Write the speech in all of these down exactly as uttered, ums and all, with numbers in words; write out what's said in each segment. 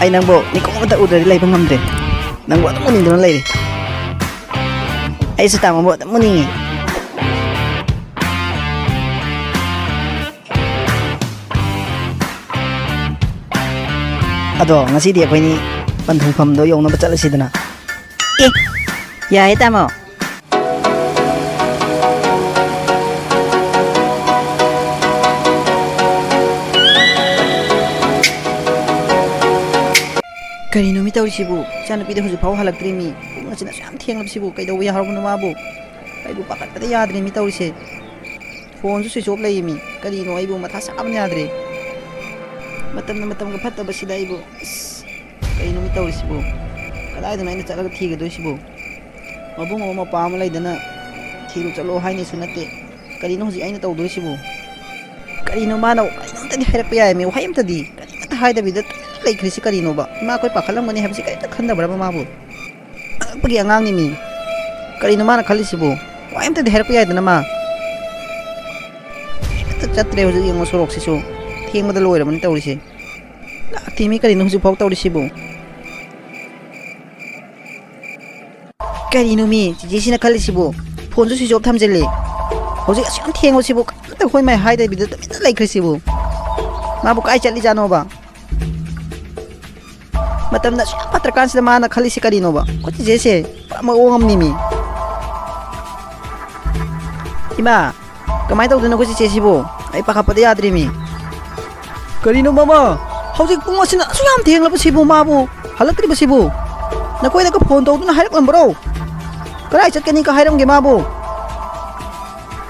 ꯑꯩ ꯅꯪꯕꯨ ꯃꯤꯀꯨꯞ ꯑꯃꯇ ꯎꯗ꯭ꯔꯗꯤ ꯂꯩꯕ ꯉꯝꯗ꯭ꯔꯦ꯫ ꯅꯪꯕꯨ ꯑꯗꯨꯝ ꯎꯅꯤꯡꯗꯨꯅ ꯂꯩꯔꯦ꯫ ꯑꯩꯁꯨ ꯇꯥꯃꯣꯕꯨ ꯑꯗꯨꯝ ꯎꯅꯤꯡꯉꯤ꯫ ꯑꯗꯣ ꯉꯁꯤꯗꯤ ꯑꯩꯈꯣꯏꯅꯤ ꯄꯟꯊꯨꯡꯐꯝꯗꯣ ꯌꯧꯅꯕ ꯆꯠꯂꯁꯤꯗꯅ꯫ ꯑꯦ, ꯌꯥꯏꯌꯦ ꯇꯥꯃꯣ꯫ ꯀꯔꯤꯅꯣ ꯃꯤ ꯇꯧꯔꯤꯁꯤꯕꯨ? ꯏꯆꯥꯅꯨꯄꯤꯗꯣ ꯍꯧꯖꯤꯛ ꯐꯥꯎ ꯍꯜꯂꯛꯇ꯭ꯔꯤ ꯃꯤ꯫ ꯄꯨꯡ ꯑꯁꯤꯅ ꯑꯁꯨꯛ ꯌꯥꯝ ꯊꯦꯡꯂꯕꯁꯤꯕꯨ ꯀꯩꯗꯧꯕ ꯌꯥꯎꯔꯕꯅꯣ ꯃꯥꯕꯨ? ꯑꯩꯕꯨ ꯄꯥꯈꯠꯄꯗ ꯌꯥꯗ꯭ꯔꯦ ꯃꯤ ꯇꯧꯔꯤꯁꯦ꯫ ꯐꯣꯟꯁꯨ switch off ꯂꯩꯌꯦ ꯃꯤ꯫ ꯀꯔꯤꯅꯣ ꯑꯩꯕꯨ ꯃꯊꯥ ꯁꯥꯕꯅ ꯌꯥꯗ꯭ꯔꯦ꯫ ꯃꯇꯝꯅ ꯃꯇꯝꯒ ꯐꯠꯇꯕꯁꯤꯗ ꯑꯩꯕꯨ, ꯑꯁ, ꯀꯔꯤꯅꯣ ꯃꯤ ꯇꯧꯔꯤꯁꯤꯕꯨ? ꯀꯗꯥꯏꯗꯅꯣ ꯑꯩꯅ ꯆꯠꯂꯒ ꯊꯤꯒꯗꯣꯏꯁꯤꯕꯨ? ꯃꯕꯨꯡ ꯑꯃ ꯃꯄꯥ ꯑꯃ ꯂꯩꯗꯅ ꯊꯤꯔꯨ ꯆꯠꯂꯣ ꯍꯥꯏꯅꯤꯁꯨ ꯅꯠꯇꯦ꯫ ꯀꯔꯤꯅꯣ ꯍꯧꯖꯤꯛ ꯑꯩꯅ ꯇꯧꯗꯣꯏꯁꯤꯕꯨ? ꯀꯔꯤꯅꯣ ꯃꯥꯅ ꯀꯔꯤꯅꯣꯝꯇꯗꯤ ꯍꯥꯏꯔꯛꯄ ꯌꯥꯏꯃꯤ, ꯋꯥꯍꯩ ꯑꯝꯇꯗꯤ, ꯀꯔꯤꯃꯠꯇ ꯍꯥꯏꯗꯕꯤꯗ ꯇꯨꯃꯤꯟꯅ ꯂꯩꯈ꯭ꯔꯤꯁꯤ ꯀꯔꯤꯅꯣꯕ? ꯏꯃꯥ ꯑꯩꯈꯣꯏ ꯄꯥꯈꯠꯂꯝꯒꯅꯤ ꯍꯥꯏꯕꯁꯤ ꯀꯔꯤꯝꯇ ꯈꯟꯗꯕ꯭ꯔꯕ ꯃꯥꯕꯨ? ꯑꯉꯛꯄꯒꯤ ꯑꯉꯥꯡꯅꯤꯃꯤ꯫ ꯀꯔꯤꯅꯣ ꯃꯥꯅ ꯈꯜꯂꯤꯁꯤꯕꯨ? ꯋꯥꯍꯩ ꯑꯝꯇꯗꯤ ꯍꯥꯏꯔꯛꯄ ꯌꯥꯏꯗꯅ ꯃꯥ꯫ ꯑꯃꯠꯇ ꯆꯠꯇ꯭ꯔꯦ ꯍꯧꯖꯤꯛ ꯌꯦꯡꯉꯣ ꯁꯣꯔꯣꯛꯁꯤꯁꯨ꯫ ꯊꯦꯡꯕꯗ ꯂꯣꯏꯔꯕꯅꯤ ꯇꯧꯔꯤꯁꯦ꯫ ꯂꯥꯛꯇꯦꯃꯤ ꯀꯔꯤꯅꯣ ꯍꯧꯖꯤꯛꯐꯥꯎ ꯇꯧꯔꯤꯁꯤꯕꯨ? ꯀꯔꯤꯅꯣ ꯃꯤ ꯆꯤꯆꯦꯁꯤꯅ ꯈꯜꯂꯤꯁꯤꯕꯨ? ꯐꯣꯟꯁꯨ switch off ꯊꯝꯖꯤꯜꯂꯤ꯫ ꯍꯧꯖꯤꯛ ꯑꯁꯨꯛ ꯌꯥꯝ ꯊꯦꯡꯉꯁꯤꯕꯨ ꯀꯔꯤꯝꯇ ꯍꯣꯏ ꯃꯥꯏ ꯍꯥꯏꯗꯕꯤꯗ ꯇꯨꯃꯤꯟꯅ ꯂꯩꯈ꯭ꯔꯤꯁꯤꯕꯨ? ꯃꯥꯕꯨ ꯀꯥꯏ ꯆꯠꯂꯤꯖꯥꯠꯅꯣꯕ? ꯃꯇꯝꯅ ꯑꯁꯨꯛ ꯌꯥꯝ ꯐꯠꯇ꯭ꯔꯀꯥꯟꯁꯤꯗ ꯃꯥꯅ ꯈꯜꯂꯤꯁꯤ ꯀꯔꯤꯅꯣꯕ? ꯑꯩꯈꯣꯏ ꯆꯤꯆꯦꯁꯦ ꯄꯨꯔꯥ ꯃꯑꯣꯡ ꯑꯃꯅꯤꯃꯤ꯫ ꯏꯃꯥ, ꯀꯃꯥꯏꯅ ꯇꯧꯗꯣꯏꯅꯣ ꯑꯩꯈꯣꯏ ꯆꯤꯆꯦꯁꯤꯕꯨ? ꯑꯩ ꯄꯥꯈꯠꯄꯗ ꯌꯥꯗ꯭ꯔꯦꯃꯤ꯫ ꯀꯔꯤꯅꯣ ꯃꯃꯥ? ꯍꯧꯖꯤꯛ ꯄꯨꯡ ꯑꯁꯤꯅ ꯑꯁꯨꯛ ꯌꯥꯝ ꯊꯦꯡꯂꯕꯁꯤꯕꯨ ꯃꯥꯕꯨ ꯍꯜꯂꯛꯇ꯭ꯔꯤꯕꯁꯤꯕꯨ? ꯅꯈꯣꯏꯗꯒ ꯐꯣꯟ ꯇꯧꯗꯨꯅ ꯍꯥꯏꯔꯛꯂꯝꯕ꯭ꯔꯣ? ꯀꯗꯥꯏ ꯆꯠꯀꯅꯤꯒ ꯍꯥꯏꯔꯝꯒꯦ ꯃꯥꯕꯨ?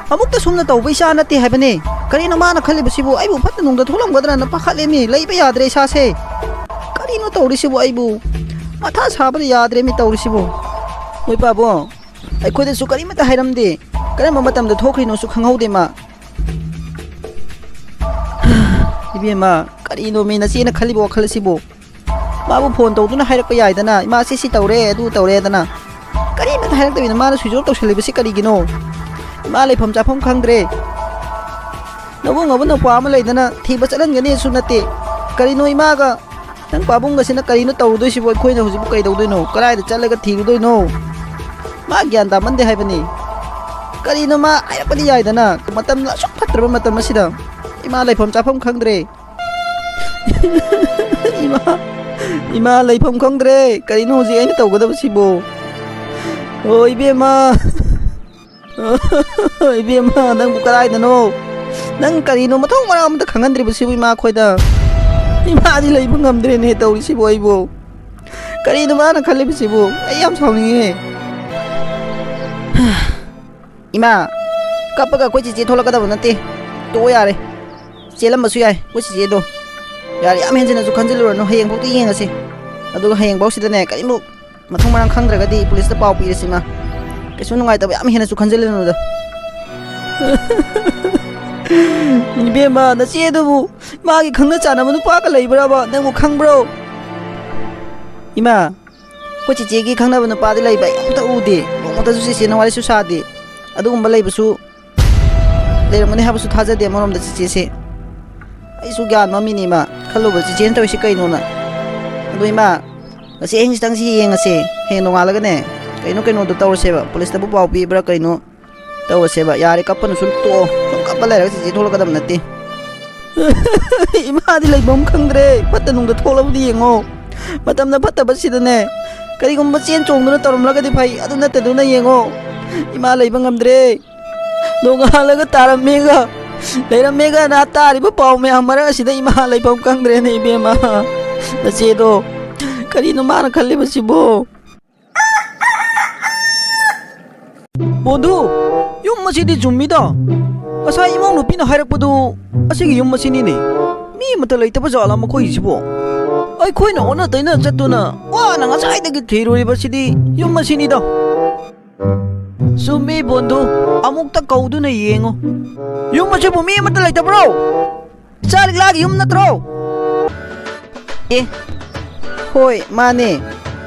ꯑꯃꯨꯛꯇ ꯁꯨꯝꯅ ꯇꯧꯕ ꯏꯆꯥ ꯅꯠꯇꯦ ꯍꯥꯏꯕꯅꯦ꯫ ꯀꯔꯤꯅꯣ ꯃꯥꯅ ꯈꯜꯂꯤꯕꯁꯤꯕꯨ? ꯑꯩꯕꯨ ꯐꯠꯇ ꯅꯨꯡꯗ ꯊꯣꯛꯂꯝꯒꯗ꯭ꯔꯅ ꯄꯥꯈꯠꯂꯦꯃꯤ꯫ ꯂꯩꯕ ꯌꯥꯗ꯭ꯔꯦ ꯏꯁꯥꯁꯦ꯫ ꯀꯔꯤꯅꯣ ꯇꯧꯔꯤꯁꯤꯕꯨ ꯑꯩꯕꯨ? ꯃꯊꯥ ꯁꯥꯕꯗ ꯌꯥꯗ꯭ꯔꯦꯃꯤ ꯇꯧꯔꯤꯁꯤꯕꯨ꯫ ꯃꯣꯏ ꯄꯥꯕꯨꯡ, ꯑꯩꯈꯣꯏꯗꯁꯨ ꯀꯔꯤꯃꯠꯇ ꯍꯥꯏꯔꯝꯗꯦ꯫ ꯀꯔꯝꯕ ꯃꯇꯝꯗ ꯊꯣꯛꯈ꯭ꯔꯤꯅꯣꯁꯨ ꯈꯪꯍꯧꯗꯦ ꯃꯥ꯫ ꯏꯕꯦꯝꯃ, ꯀꯔꯤꯅꯣ ꯃꯤ ꯅꯆꯦꯅ ꯈꯜꯂꯤꯕ ꯋꯥꯈꯜ ꯑꯁꯤꯕꯨ? ꯃꯥꯕꯨ ꯐꯣꯟ ꯇꯧꯗꯨꯅ ꯍꯥꯏꯔꯛꯄ ꯌꯥꯏꯗꯅ, "ꯏꯃꯥꯁꯤ ꯁꯤ ꯇꯧꯔꯦ, ꯑꯗꯨ ꯇꯧꯔꯦꯗꯅ"꯫ ꯀꯔꯤꯃꯠꯇ ꯍꯥꯏꯔꯛꯇꯕꯤꯗ ꯃꯥꯅ switch off ꯇꯧꯁꯜꯂꯤꯕꯁꯤ ꯀꯔꯤꯒꯤꯅꯣ? ꯏꯃꯥ ꯂꯩꯐꯝ ꯆꯥꯐꯝ ꯈꯪꯗ꯭ꯔꯦ꯫ ꯅꯕꯨꯡ ꯑꯃ ꯅꯧꯄꯥ ꯑꯃ ꯂꯩꯗꯅ ꯊꯤꯕ ꯆꯠꯍꯟꯒꯅꯤꯁꯨ ꯅꯠꯇꯦ꯫ ꯀꯔꯤꯅꯣ ꯏꯃꯥꯒ ꯅꯪ ꯄꯥꯕꯨꯡꯒꯁꯤꯅ ꯀꯔꯤꯅꯣ ꯇꯧꯔꯨꯗꯣꯏꯁꯤꯕꯣ? ꯑꯩꯈꯣꯏꯅ ꯍꯧꯖꯤꯛꯄꯨ ꯀꯩꯗꯧꯗꯣꯏꯅꯣ? ꯀꯗꯥꯏꯗ ꯆꯠꯂꯒ ꯊꯤꯔꯨꯗꯣꯏꯅꯣ? ꯃꯥ ꯒ꯭ꯌꯥꯟ ꯇꯥꯃꯟꯗꯦ ꯍꯥꯏꯕꯅꯤ꯫ ꯀꯔꯤꯅꯣ ꯃꯥ ꯍꯥꯏꯔꯛꯄꯗꯤ ꯌꯥꯏꯗꯅ, ꯃꯇꯝ ꯑꯁꯨꯛ ꯐꯠꯇ꯭ꯔꯕ ꯃꯇꯝ ꯑꯁꯤꯗ꯫ ꯏꯃꯥ ꯂꯩꯐꯝ ꯆꯥꯐꯝ ꯈꯪꯗ꯭ꯔꯦ꯫ ꯏꯃꯥ, ꯏꯃꯥ ꯂꯩꯐꯝ ꯈꯪꯗ꯭ꯔꯦ꯫ ꯀꯔꯤꯅꯣ ꯍꯧꯖꯤꯛ ꯑꯩꯅ ꯇꯧꯒꯗꯕꯁꯤꯕꯣ? ꯑꯣ ꯏꯕꯦꯝꯃ꯫ ꯏꯕꯦꯝꯃ, ꯅꯪꯕꯨ ꯀꯗꯥꯏꯗꯅꯣ? ꯅꯪ ꯀꯔꯤꯅꯣ ꯃꯊꯧ ꯃꯔꯝ ꯑꯃꯇ ꯈꯪꯍꯟꯗ꯭ꯔꯤꯕꯁꯤꯕꯨ ꯏꯃꯥ ꯑꯩꯈꯣꯏꯗ? ꯏꯃꯥꯗꯤ ꯂꯩꯕ ꯉꯝꯗ꯭ꯔꯦꯅꯦ ꯇꯧꯔꯤꯁꯤꯕꯨ ꯑꯩꯕꯨ꯫ ꯀꯔꯤꯅꯣ ꯃꯥꯅ ꯈꯜꯂꯤꯕꯁꯤꯕꯨ? ꯑꯩ ꯌꯥꯝ ꯁꯥꯎꯅꯤꯡꯉꯦ꯫ ꯏꯃꯥ, ꯀꯞꯄꯒ ꯑꯩꯈꯣꯏ ꯆꯤꯆꯦ ꯊꯣꯛꯂꯛꯀꯗꯕ ꯅꯠꯇꯦ꯫ ꯇꯣꯛꯑꯣ ꯌꯥꯔꯦ꯫ ꯆꯦꯜꯂꯝꯕꯁꯨ ꯌꯥꯏ ꯑꯩꯈꯣꯏ ꯆꯤꯆꯦꯗꯣ꯫ ꯌꯥꯔꯦ, ꯌꯥꯝ ꯍꯦꯟꯖꯤꯟꯅꯁꯨ ꯈꯟꯖꯤꯜꯂꯨꯔꯅꯨ, ꯍꯌꯦꯡꯐꯥꯎꯗꯤ ꯌꯦꯡꯉꯁꯤ꯫ ꯑꯗꯨꯒ ꯍꯌꯦꯡꯐꯥꯎꯁꯤꯗꯅꯦ, ꯀꯔꯤꯃꯨꯛ ꯃꯊꯣꯡ ꯃꯔꯥꯡ ꯈꯪꯗ꯭ꯔꯒꯗꯤ ꯄꯨꯂꯤꯁꯇ ꯄꯥꯎ ꯄꯤꯔꯁꯤ ꯏꯃꯥ꯫ ꯀꯩꯁꯨ ꯅꯨꯡꯉꯥꯏꯇꯕ ꯌꯥꯝ ꯍꯦꯟꯅꯁꯨ ꯈꯟꯖꯤꯜꯂꯨꯅꯨꯗ꯫ ꯏꯕꯦꯝꯃ, ꯅꯆꯦ ꯑꯗꯨꯕꯨ ꯃꯥꯒꯤ ꯈꯪꯅ ꯆꯥꯟꯅꯕ ꯅꯨꯄꯥꯒ ꯂꯩꯕ꯭ꯔꯕ? ꯅꯪꯕꯨ ꯈꯪꯕ꯭ꯔꯣ? ꯏꯃꯥ, ꯑꯩꯈꯣꯏ ꯆꯤꯆꯦꯒꯤ ꯈꯪꯅꯕ ꯅꯨꯄꯥꯗꯤ ꯂꯩꯕ ꯑꯩ ꯑꯝꯇ ꯎꯗꯦ꯫ ꯅꯣꯡꯃꯇꯁꯨ ꯆꯤꯆꯦꯅ ꯋꯥꯔꯤꯁꯨ ꯁꯥꯗꯦ꯫ ꯑꯗꯨꯒꯨꯝꯕ ꯂꯩꯕꯁꯨ ꯂꯩꯔꯝꯒꯅꯤ ꯍꯥꯏꯕꯁꯨ ꯊꯥꯖꯗꯦ ꯑꯃꯔꯣꯝꯗ ꯆꯤꯆꯦꯁꯦ꯫ ꯑꯩꯁꯨ ꯒ꯭ꯌꯥꯟ ꯃꯝꯃꯤꯅꯦ ꯏꯃꯥ꯫ ꯈꯜꯂꯨꯕ ꯆꯤꯆꯦꯅ ꯇꯧꯔꯤꯁꯤ ꯀꯩꯅꯣꯅ꯫ ꯑꯗꯣ ꯏꯃꯥ, ꯉꯁꯤ ꯑꯍꯤꯡꯁꯤꯇꯪꯁꯤ ꯌꯦꯡꯉꯁꯦ꯫ ꯍꯌꯦꯡ ꯅꯣꯡꯉꯥꯜꯂꯒꯅꯦ, ꯀꯩꯅꯣ ꯀꯩꯅꯣꯗꯣ ꯇꯧꯔꯁꯦꯕ꯫ ꯄꯨꯂꯤꯁꯇꯕꯨ ꯄꯥꯎ ꯄꯤꯕ꯭ꯔꯥ ꯀꯩꯅꯣ ꯇꯧꯔꯁꯦꯕ꯫ ꯌꯥꯔꯦ, ꯀꯞꯄꯅ ꯁꯨꯝ ꯇꯣꯛꯑꯣ꯫ ꯁꯨꯝ ꯀꯞꯄ ꯂꯩꯔꯒ ꯆꯤꯆꯦ ꯊꯣꯛꯂꯛꯀꯗꯕ ꯅꯠꯇꯦ꯫ ꯏꯃꯥꯗꯤ ꯂꯩꯐꯝ ꯈꯪꯗ꯭ꯔꯦ꯫ ꯐꯠꯇ ꯅꯨꯡꯗ ꯊꯣꯛꯂꯕꯗꯤ ꯌꯦꯡꯉꯣ꯫ ꯃꯇꯝꯅ ꯐꯠꯇꯕꯁꯤꯗꯅꯦ, ꯀꯔꯤꯒꯨꯝꯕ ꯆꯦꯟ ꯆꯣꯡꯗꯨꯅ ꯇꯧꯔꯝꯂꯒꯗꯤ ꯐꯩ꯫ ꯑꯗꯨ ꯅꯠꯇꯗꯨꯅ ꯌꯦꯡꯉꯣ꯫ ꯏꯃꯥ ꯂꯩꯕ ꯉꯝꯗ꯭ꯔꯦ꯫ ꯅꯣꯡꯉꯥꯜꯂꯒ ꯇꯥꯔꯝꯃꯦꯒ ꯂꯩꯔꯝꯃꯦꯒꯅ ꯇꯥꯔꯤꯕ ꯄꯥꯎ ꯃꯌꯥꯝ ꯃꯔꯛ ꯑꯁꯤꯗ ꯏꯃꯥ ꯂꯩꯐꯝ ꯈꯪꯗ꯭ꯔꯦꯅꯦ ꯏꯕꯦꯝꯃ꯫ ꯅꯆꯦꯗꯣ ꯀꯔꯤꯅꯣ ꯃꯥꯅ ꯈꯜꯂꯤꯕꯁꯤꯕꯣ? ꯕꯣꯟꯙꯨ, ꯌꯨꯝ ꯑꯁꯤꯗꯤ ꯆꯨꯝꯃꯤꯗ꯫ ꯉꯁꯥꯏ ꯏꯃꯧ ꯅꯨꯄꯤꯅ ꯍꯥꯏꯔꯛꯄꯗꯨ ꯑꯁꯤꯒꯤ ꯌꯨꯝ ꯑꯁꯤꯅꯤꯅꯦ꯫ ꯃꯤ ꯑꯃꯠꯇ ꯂꯩꯇꯕ ꯖꯥꯠꯂ ꯃꯈꯣꯏꯒꯤꯁꯤꯕꯣ? ꯑꯩꯈꯣꯏꯅ ꯑꯣꯟꯅ ꯇꯩꯅ ꯆꯠꯇꯨꯅ ꯋꯥꯅ ꯉꯁꯥꯏꯗꯒꯤ ꯊꯤꯔꯨꯔꯤꯕꯁꯤꯗꯤ ꯌꯨꯝ ꯑꯁꯤꯅꯤꯗ꯫ ꯆꯨꯝꯃꯤ ꯕꯣꯟꯙꯨ, ꯑꯃꯨꯛꯇ ꯀꯧꯗꯨꯅ ꯌꯦꯡꯉꯨ꯫ ꯌꯨꯝ ꯑꯁꯤꯕꯨ ꯃꯤ ꯑꯃꯠꯇ ꯂꯩꯇꯕ꯭ꯔꯣ? ꯏꯆꯥ ꯂꯤꯛꯂꯥꯒꯤ ꯌꯨꯝ ꯅꯠꯇ꯭ꯔꯣ? ꯑꯦ, ꯍꯣꯏ, ꯃꯥꯅꯦ꯫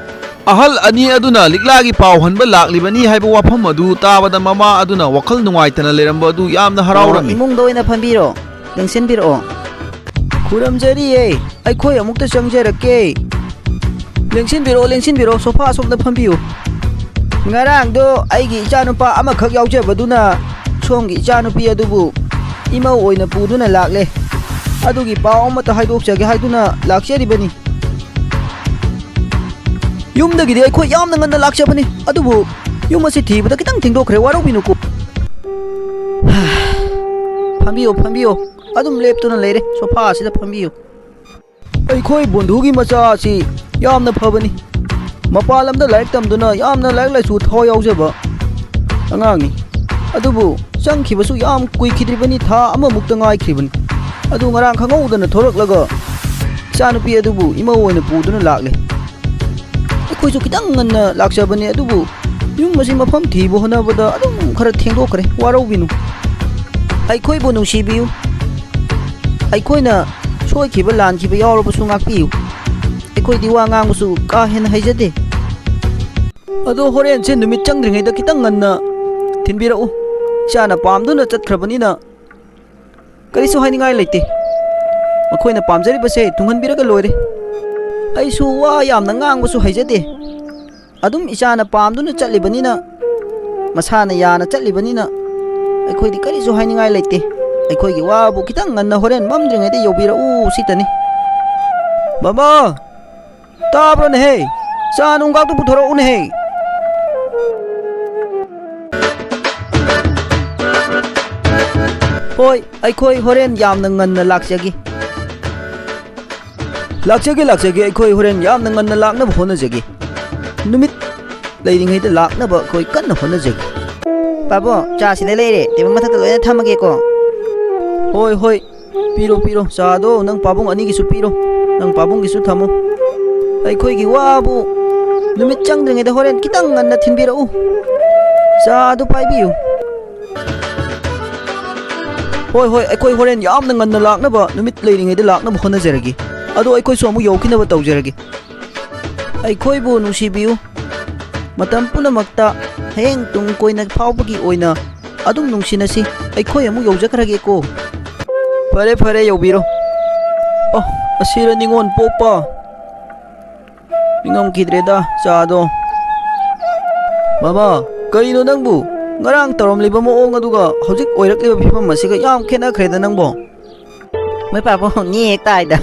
ꯑꯍꯜ ꯑꯅꯤ ꯑꯗꯨꯅ ꯂꯤꯛꯂꯥꯒꯤ ꯄꯥꯎ ꯍꯟꯕ ꯂꯥꯛꯂꯤꯕꯅꯤ ꯍꯥꯏꯕ ꯋꯥꯐꯝ ꯑꯗꯨ ꯇꯥꯕꯗ ꯃꯃꯥ ꯑꯗꯨꯅ ꯋꯥꯈꯜ ꯅꯨꯡꯉꯥꯏꯇꯅ ꯂꯩꯔꯝꯕ ꯑꯗꯨ ꯌꯥꯝꯅ ꯍꯔꯥꯎꯔꯝꯃꯤ꯫ ꯑꯣ, ꯏꯃꯨꯡꯗ ꯑꯣꯏꯅ ꯐꯝꯕꯤꯔꯣ, ꯂꯦꯡꯁꯤꯟꯕꯤꯔꯛꯑꯣ꯫ ꯈꯨꯔꯨꯝꯖꯔꯤꯌꯦ꯫ ꯑꯩꯈꯣꯏ ꯑꯃꯨꯛꯇ ꯆꯪꯖꯔꯛꯀꯦ꯫ ꯂꯦꯡꯁꯤꯟꯕꯤꯔꯣ, ꯂꯦꯡꯁꯤꯟꯕꯤꯔꯣ, ꯁꯣꯐꯥ ꯑꯁꯣꯝꯗ ꯐꯝꯕꯤꯌꯨ꯫ ꯉꯔꯥꯡꯗꯣ ꯑꯩꯒꯤ ꯏꯆꯥꯅꯨꯄꯥ ꯑꯃꯈꯛ ꯌꯥꯎꯖꯕꯗꯨꯅ ꯁꯣꯝꯒꯤ ꯏꯆꯥꯅꯨꯄꯤ ꯑꯗꯨꯕꯨ ꯏꯃꯧ ꯑꯣꯏꯅ ꯄꯨꯗꯨꯅ ꯂꯥꯛꯂꯦ꯫ ꯑꯗꯨꯒꯤ ꯄꯥꯎ ꯑꯃꯠꯇ ꯍꯥꯏꯗꯣꯛꯆꯒꯦ ꯍꯥꯏꯗꯨꯅ ꯂꯥꯛꯆꯔꯤꯕꯅꯤ꯫ ꯌꯨꯝꯗꯒꯤꯗꯤ ꯑꯩꯈꯣꯏ ꯌꯥꯝꯅ ꯉꯟꯅ ꯂꯥꯛꯆꯕꯅꯤ, ꯑꯗꯨꯕꯨ ꯌꯨꯝ ꯑꯁꯤ ꯊꯤꯕꯗ ꯈꯤꯇꯪ ꯊꯦꯡꯗꯣꯛꯈ꯭ꯔꯦ, ꯋꯥꯔꯧꯕꯤꯅꯨꯀꯣ꯫ ꯐꯝꯕꯤꯌꯣ, ꯐꯝꯕꯤꯌꯣ, ꯑꯗꯨꯝ ꯂꯦꯞꯇꯨꯅ ꯂꯩꯔꯦ, ꯁꯣꯐꯥ ꯑꯁꯤꯗ ꯐꯝꯕꯤꯌꯨ꯫ ꯑꯩꯈꯣꯏ ꯕꯣꯟꯙꯨꯒꯤ ꯃꯆꯥ ꯑꯁꯤ ꯌꯥꯝꯅ ꯐꯕꯅꯤ꯫ ꯃꯄꯥꯟ ꯂꯝꯗ ꯂꯥꯏꯔꯤꯛ ꯇꯝꯗꯨꯅ ꯌꯥꯝꯅ ꯂꯥꯏꯔꯤꯛ ꯂꯥꯏꯁꯨ ꯊꯋꯥꯏ ꯌꯥꯎꯖꯕ ꯑꯉꯥꯡꯅꯤ꯫ ꯑꯗꯨꯕꯨ ꯆꯪꯈꯤꯕꯁꯨ ꯌꯥꯝ ꯀꯨꯏꯈꯤꯗ꯭ꯔꯤꯕꯅꯤ, ꯊꯥ ꯑꯃꯃꯨꯛꯇ ꯉꯥꯏꯈ꯭ꯔꯤꯕꯅꯤ꯫ ꯑꯗꯨ ꯉꯔꯥꯡ ꯈꯪꯍꯧꯗꯅ ꯊꯣꯔꯛꯂꯒ ꯏꯆꯥꯅꯨꯄꯤ ꯑꯗꯨꯕꯨ ꯏꯃꯧ ꯑꯣꯏꯅ ꯄꯨꯗꯨꯅ ꯂꯥꯛꯂꯦ꯫ ꯑꯩꯈꯣꯏꯁꯨ ꯈꯤꯇꯪ ꯉꯟꯅ ꯂꯥꯛꯆꯕꯅꯤ, ꯑꯗꯨꯕꯨ ꯌꯨꯝ ꯑꯁꯤ ꯃꯐꯝ ꯊꯤꯕ ꯍꯣꯠꯅꯕꯗ ꯑꯗꯨꯝ ꯈꯔ ꯊꯦꯡꯗꯣꯛꯈ꯭ꯔꯦ, ꯋꯥꯔꯧꯕꯤꯅꯨ꯫ ꯑꯩꯈꯣꯏꯕꯨ ꯅꯨꯡꯁꯤꯕꯤꯌꯨ꯫ ꯑꯩꯈꯣꯏꯅ ꯁꯣꯏꯈꯤꯕ ꯂꯥꯟꯈꯤꯕ ꯌꯥꯎꯔꯕꯁꯨ ꯉꯥꯛꯄꯤꯌꯨ꯫ ꯑꯩꯈꯣꯏꯗꯤ ꯋꯥ ꯉꯥꯡꯕꯁꯨ ꯀꯥ ꯍꯦꯟꯅ ꯍꯩꯖꯗꯦ꯫ ꯑꯗꯣ ꯍꯣꯔꯦꯟꯁꯦ ꯅꯨꯃꯤꯠ ꯆꯪꯗ꯭ꯔꯤꯉꯩꯗ ꯈꯤꯇꯪ ꯉꯟꯅ ꯊꯤꯟꯕꯤꯔꯛꯎ꯫ ꯏꯆꯥꯅ ꯄꯥꯝꯗꯨꯅ ꯆꯠꯈ꯭ꯔꯕꯅꯤꯅ ꯀꯔꯤꯁꯨ ꯍꯥꯏꯅꯤꯡꯉꯥꯏ ꯂꯩꯇꯦ꯫ ꯃꯈꯣꯏꯅ ꯄꯥꯝꯖꯔꯤꯕꯁꯦ ꯊꯨꯡꯍꯟꯕꯤꯔꯒ ꯂꯣꯏꯔꯦ꯫ ꯑꯩꯁꯨ ꯋꯥ ꯌꯥꯝꯅ ꯉꯥꯡꯕꯁꯨ ꯍꯩꯖꯗꯦ꯫ ꯑꯗꯨꯝ ꯏꯆꯥꯅ ꯄꯥꯝꯗꯨꯅ ꯆꯠꯂꯤꯕꯅꯤꯅ, ꯃꯁꯥꯅ ꯌꯥꯅ ꯆꯠꯂꯤꯕꯅꯤꯅ ꯑꯩꯈꯣꯏꯗꯤ ꯀꯔꯤꯁꯨ ꯍꯥꯏꯅꯤꯡꯉꯥꯏ ꯂꯩꯇꯦ꯫ ꯑꯩꯈꯣꯏꯒꯤ ꯋꯥꯕꯨ ꯈꯤꯇꯪ ꯉꯟꯅ ꯍꯣꯔꯦꯟ ꯃꯝꯗ꯭ꯔꯤꯉꯩꯗ ꯌꯧꯕꯤꯔꯛꯎ ꯁꯤꯇꯅꯤ꯫ ꯕꯕꯥ! ꯇꯥꯕ꯭ꯔꯣꯅꯦꯍꯦ? ꯆꯥ ꯅꯨꯡꯒꯥꯛꯇꯨ ꯄꯨꯊꯣꯔꯛꯎꯅꯦꯍꯦ꯫ ꯍꯣꯏ, ꯑꯩꯈꯣꯏ ꯍꯣꯔꯦꯟ ꯌꯥꯝꯅ ꯉꯟꯅ ꯂꯥꯛꯆꯒꯦ꯫ ꯂꯥꯛꯆꯒꯦ, ꯂꯥꯛꯆꯒꯦ, ꯑꯩꯈꯣꯏ ꯍꯣꯔꯦꯟ ꯌꯥꯝꯅ ꯉꯟꯅ ꯂꯥꯛꯅꯕ ꯍꯣꯠꯅꯖꯒꯦ꯫ ꯅꯨꯃꯤꯠ ꯂꯩꯔꯤꯉꯩꯗ ꯂꯥꯛꯅꯕ ꯑꯩꯈꯣꯏ ꯀꯟꯅ ꯍꯣꯠꯅꯖꯒꯦ꯫ ꯄꯥꯕꯨꯡ, ꯆꯥ ꯁꯤꯗ ꯂꯩꯔꯦ, ꯇꯦꯕꯜ ꯃꯊꯛꯇ ꯂꯣꯏꯅ ꯊꯝꯃꯒꯦꯀꯣ꯫ ꯍꯣꯏ, ꯍꯣꯏ, ꯄꯤꯔꯣ, ꯄꯤꯔꯣ, ꯆꯥꯗꯣ ꯅꯪ ꯄꯥꯕꯨꯡ ꯑꯅꯤꯒꯤꯁꯨ ꯄꯤꯔꯣ, ꯅꯪ ꯄꯥꯕꯨꯡꯒꯤꯁꯨ ꯊꯝꯃꯣ꯫ ꯑꯩꯈꯣꯏꯒꯤ ꯋꯥꯕꯨ ꯅꯨꯃꯤꯠ ꯆꯪꯗ꯭ꯔꯤꯉꯩꯗ ꯍꯣꯔꯦꯟ ꯈꯤꯇꯪ ꯉꯟꯅ ꯊꯤꯟꯕꯤꯔꯛꯎ꯫ ꯆꯥꯗꯨ ꯄꯥꯏꯕꯤꯌꯨ꯫ ꯍꯣꯏ, ꯍꯣꯏ, ꯑꯩꯈꯣꯏ ꯍꯣꯔꯦꯟ ꯌꯥꯝꯅ ꯉꯟꯅ ꯂꯥꯛꯅꯕ, ꯅꯨꯃꯤꯠ ꯂꯩꯔꯤꯉꯩꯗ ꯂꯥꯛꯅꯕ ꯍꯣꯠꯅꯖꯔꯒꯦ꯫ ꯑꯗꯣ ꯑꯩꯈꯣꯏꯁꯨ ꯑꯃꯨꯛ ꯌꯧꯈꯤꯅꯕ ꯇꯧꯖꯔꯒꯦ꯫ ꯑꯩꯈꯣꯏꯕꯨ ꯅꯨꯡꯁꯤꯕꯤꯌꯨ꯫ ꯃꯇꯝ ꯄꯨꯝꯅꯃꯛꯇ ꯍꯌꯦꯡ ꯇꯨꯡ ꯀꯣꯏꯅ ꯐꯥꯎꯕꯒꯤ ꯑꯣꯏꯅ ꯑꯗꯨꯝ ꯅꯨꯡꯁꯤꯅꯁꯤ꯫ ꯑꯩꯈꯣꯏ ꯑꯃꯨꯛ ꯌꯧꯖꯈ꯭ꯔꯒꯦꯀꯣ꯫ ꯐꯔꯦ, ꯐꯔꯦ, ꯌꯧꯕꯤꯔꯣ꯫ ꯑꯣ, ꯑꯁꯤꯔ ꯅꯤꯉꯣꯜ ꯄꯣꯛꯄ? ꯅꯤꯡꯉꯝꯈꯤꯗ꯭ꯔꯦꯗ, ꯆꯥꯗꯣ꯫ ꯃꯃꯥ, ꯀꯩꯅꯣ ꯅꯪꯕꯨ? ꯉꯔꯥꯡ ꯇꯧꯔꯝꯂꯤꯕ ꯃꯑꯣꯡ ꯑꯗꯨꯒ ꯍꯧꯖꯤꯛ ꯑꯣꯏꯔꯛꯂꯤꯕ ꯐꯤꯕꯝ ꯑꯁꯤꯒ ꯌꯥꯝ ꯈꯦꯠꯅꯈ꯭ꯔꯦꯗ ꯅꯪꯕꯨ꯫ ꯃꯣꯏ ꯄꯥꯕꯨꯡ ꯅꯦ ꯍꯦꯛ ꯇꯥꯏꯗ꯫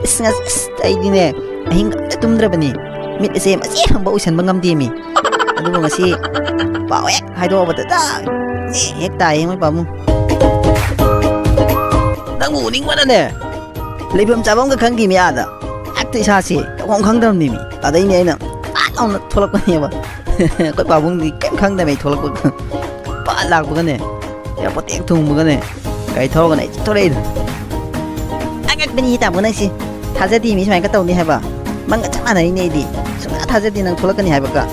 ꯑꯁ, ꯉꯁ-, ꯑꯁ, ꯑꯩꯗꯤꯅꯦ, ꯑꯍꯤꯡ ꯑꯝꯇ ꯇꯨꯝꯗ꯭ꯔꯕꯅꯤ꯫ ꯃꯤꯠ ꯑꯁꯦ ꯃꯆꯦꯠ ꯑꯃꯐꯥꯎ ꯎꯏꯁꯟꯕ ꯉꯝꯗꯦꯃꯤ꯫ ꯑꯗꯨꯕꯨ ꯉꯁꯤ ꯄꯥꯎ ꯍꯦꯛ ꯍꯥꯏꯗꯣꯛꯑꯕꯗ ꯇꯥꯛ ꯅꯦ ꯍꯦꯛ ꯇꯥꯏꯌꯦ ꯃꯣꯏ ꯄꯥꯕꯨꯡ꯫ ꯅꯪꯕꯨ ꯎꯅꯤꯡꯕꯅꯅꯦ, ꯂꯩꯐꯝ ꯆꯥꯐꯝꯒ ꯈꯪꯗꯦꯃꯤ ꯑꯥꯗ꯫ ꯍꯦꯛꯇ ꯏꯁꯥꯁꯦ ꯇꯧꯐꯝ ꯈꯪꯗꯕꯅꯦꯃꯤ꯫ ꯑꯗꯩꯅꯦ ꯑꯩꯅ ꯄꯥꯠ ꯂꯥꯎꯅ ꯊꯣꯛꯂꯛꯄꯅꯦꯕ꯫ ꯑꯩꯈꯣꯏ ꯄꯥꯕꯨꯡꯗꯤ ꯀꯩꯝ ꯈꯪꯗꯕ ꯑꯩ ꯊꯣꯛꯂꯛꯄꯒ꯫ ꯄꯥꯠ ꯂꯥꯛꯄꯒꯅꯦ, ꯑꯦꯌꯥꯔꯄꯣꯔꯠ ꯍꯦꯛ ꯊꯨꯡꯕꯒꯅꯦ, ꯒꯥꯔꯤ ꯊꯧꯔꯒꯅꯦ ꯑꯩ ꯊꯣꯛꯂꯛꯏꯗꯣ꯫ ꯑꯉꯛꯄꯅꯤ ꯇꯥꯃꯣ ꯅꯪꯁꯤ꯫ ꯊꯥꯖꯗꯦ ꯃꯤ ꯁꯨꯃꯥꯏꯅ ꯇꯧꯅꯤ ꯍꯥꯏꯕ꯫ ꯃꯪꯒ ꯆꯞ ꯃꯥꯟꯅꯔꯤꯅꯦ ꯑꯩꯗꯤ꯫ ꯁꯨꯡꯊꯥ ꯊꯥꯖꯗꯦ ꯅꯪ ꯊꯣꯛꯂꯛꯀꯅꯤ ꯍꯥꯏꯕꯒ꯫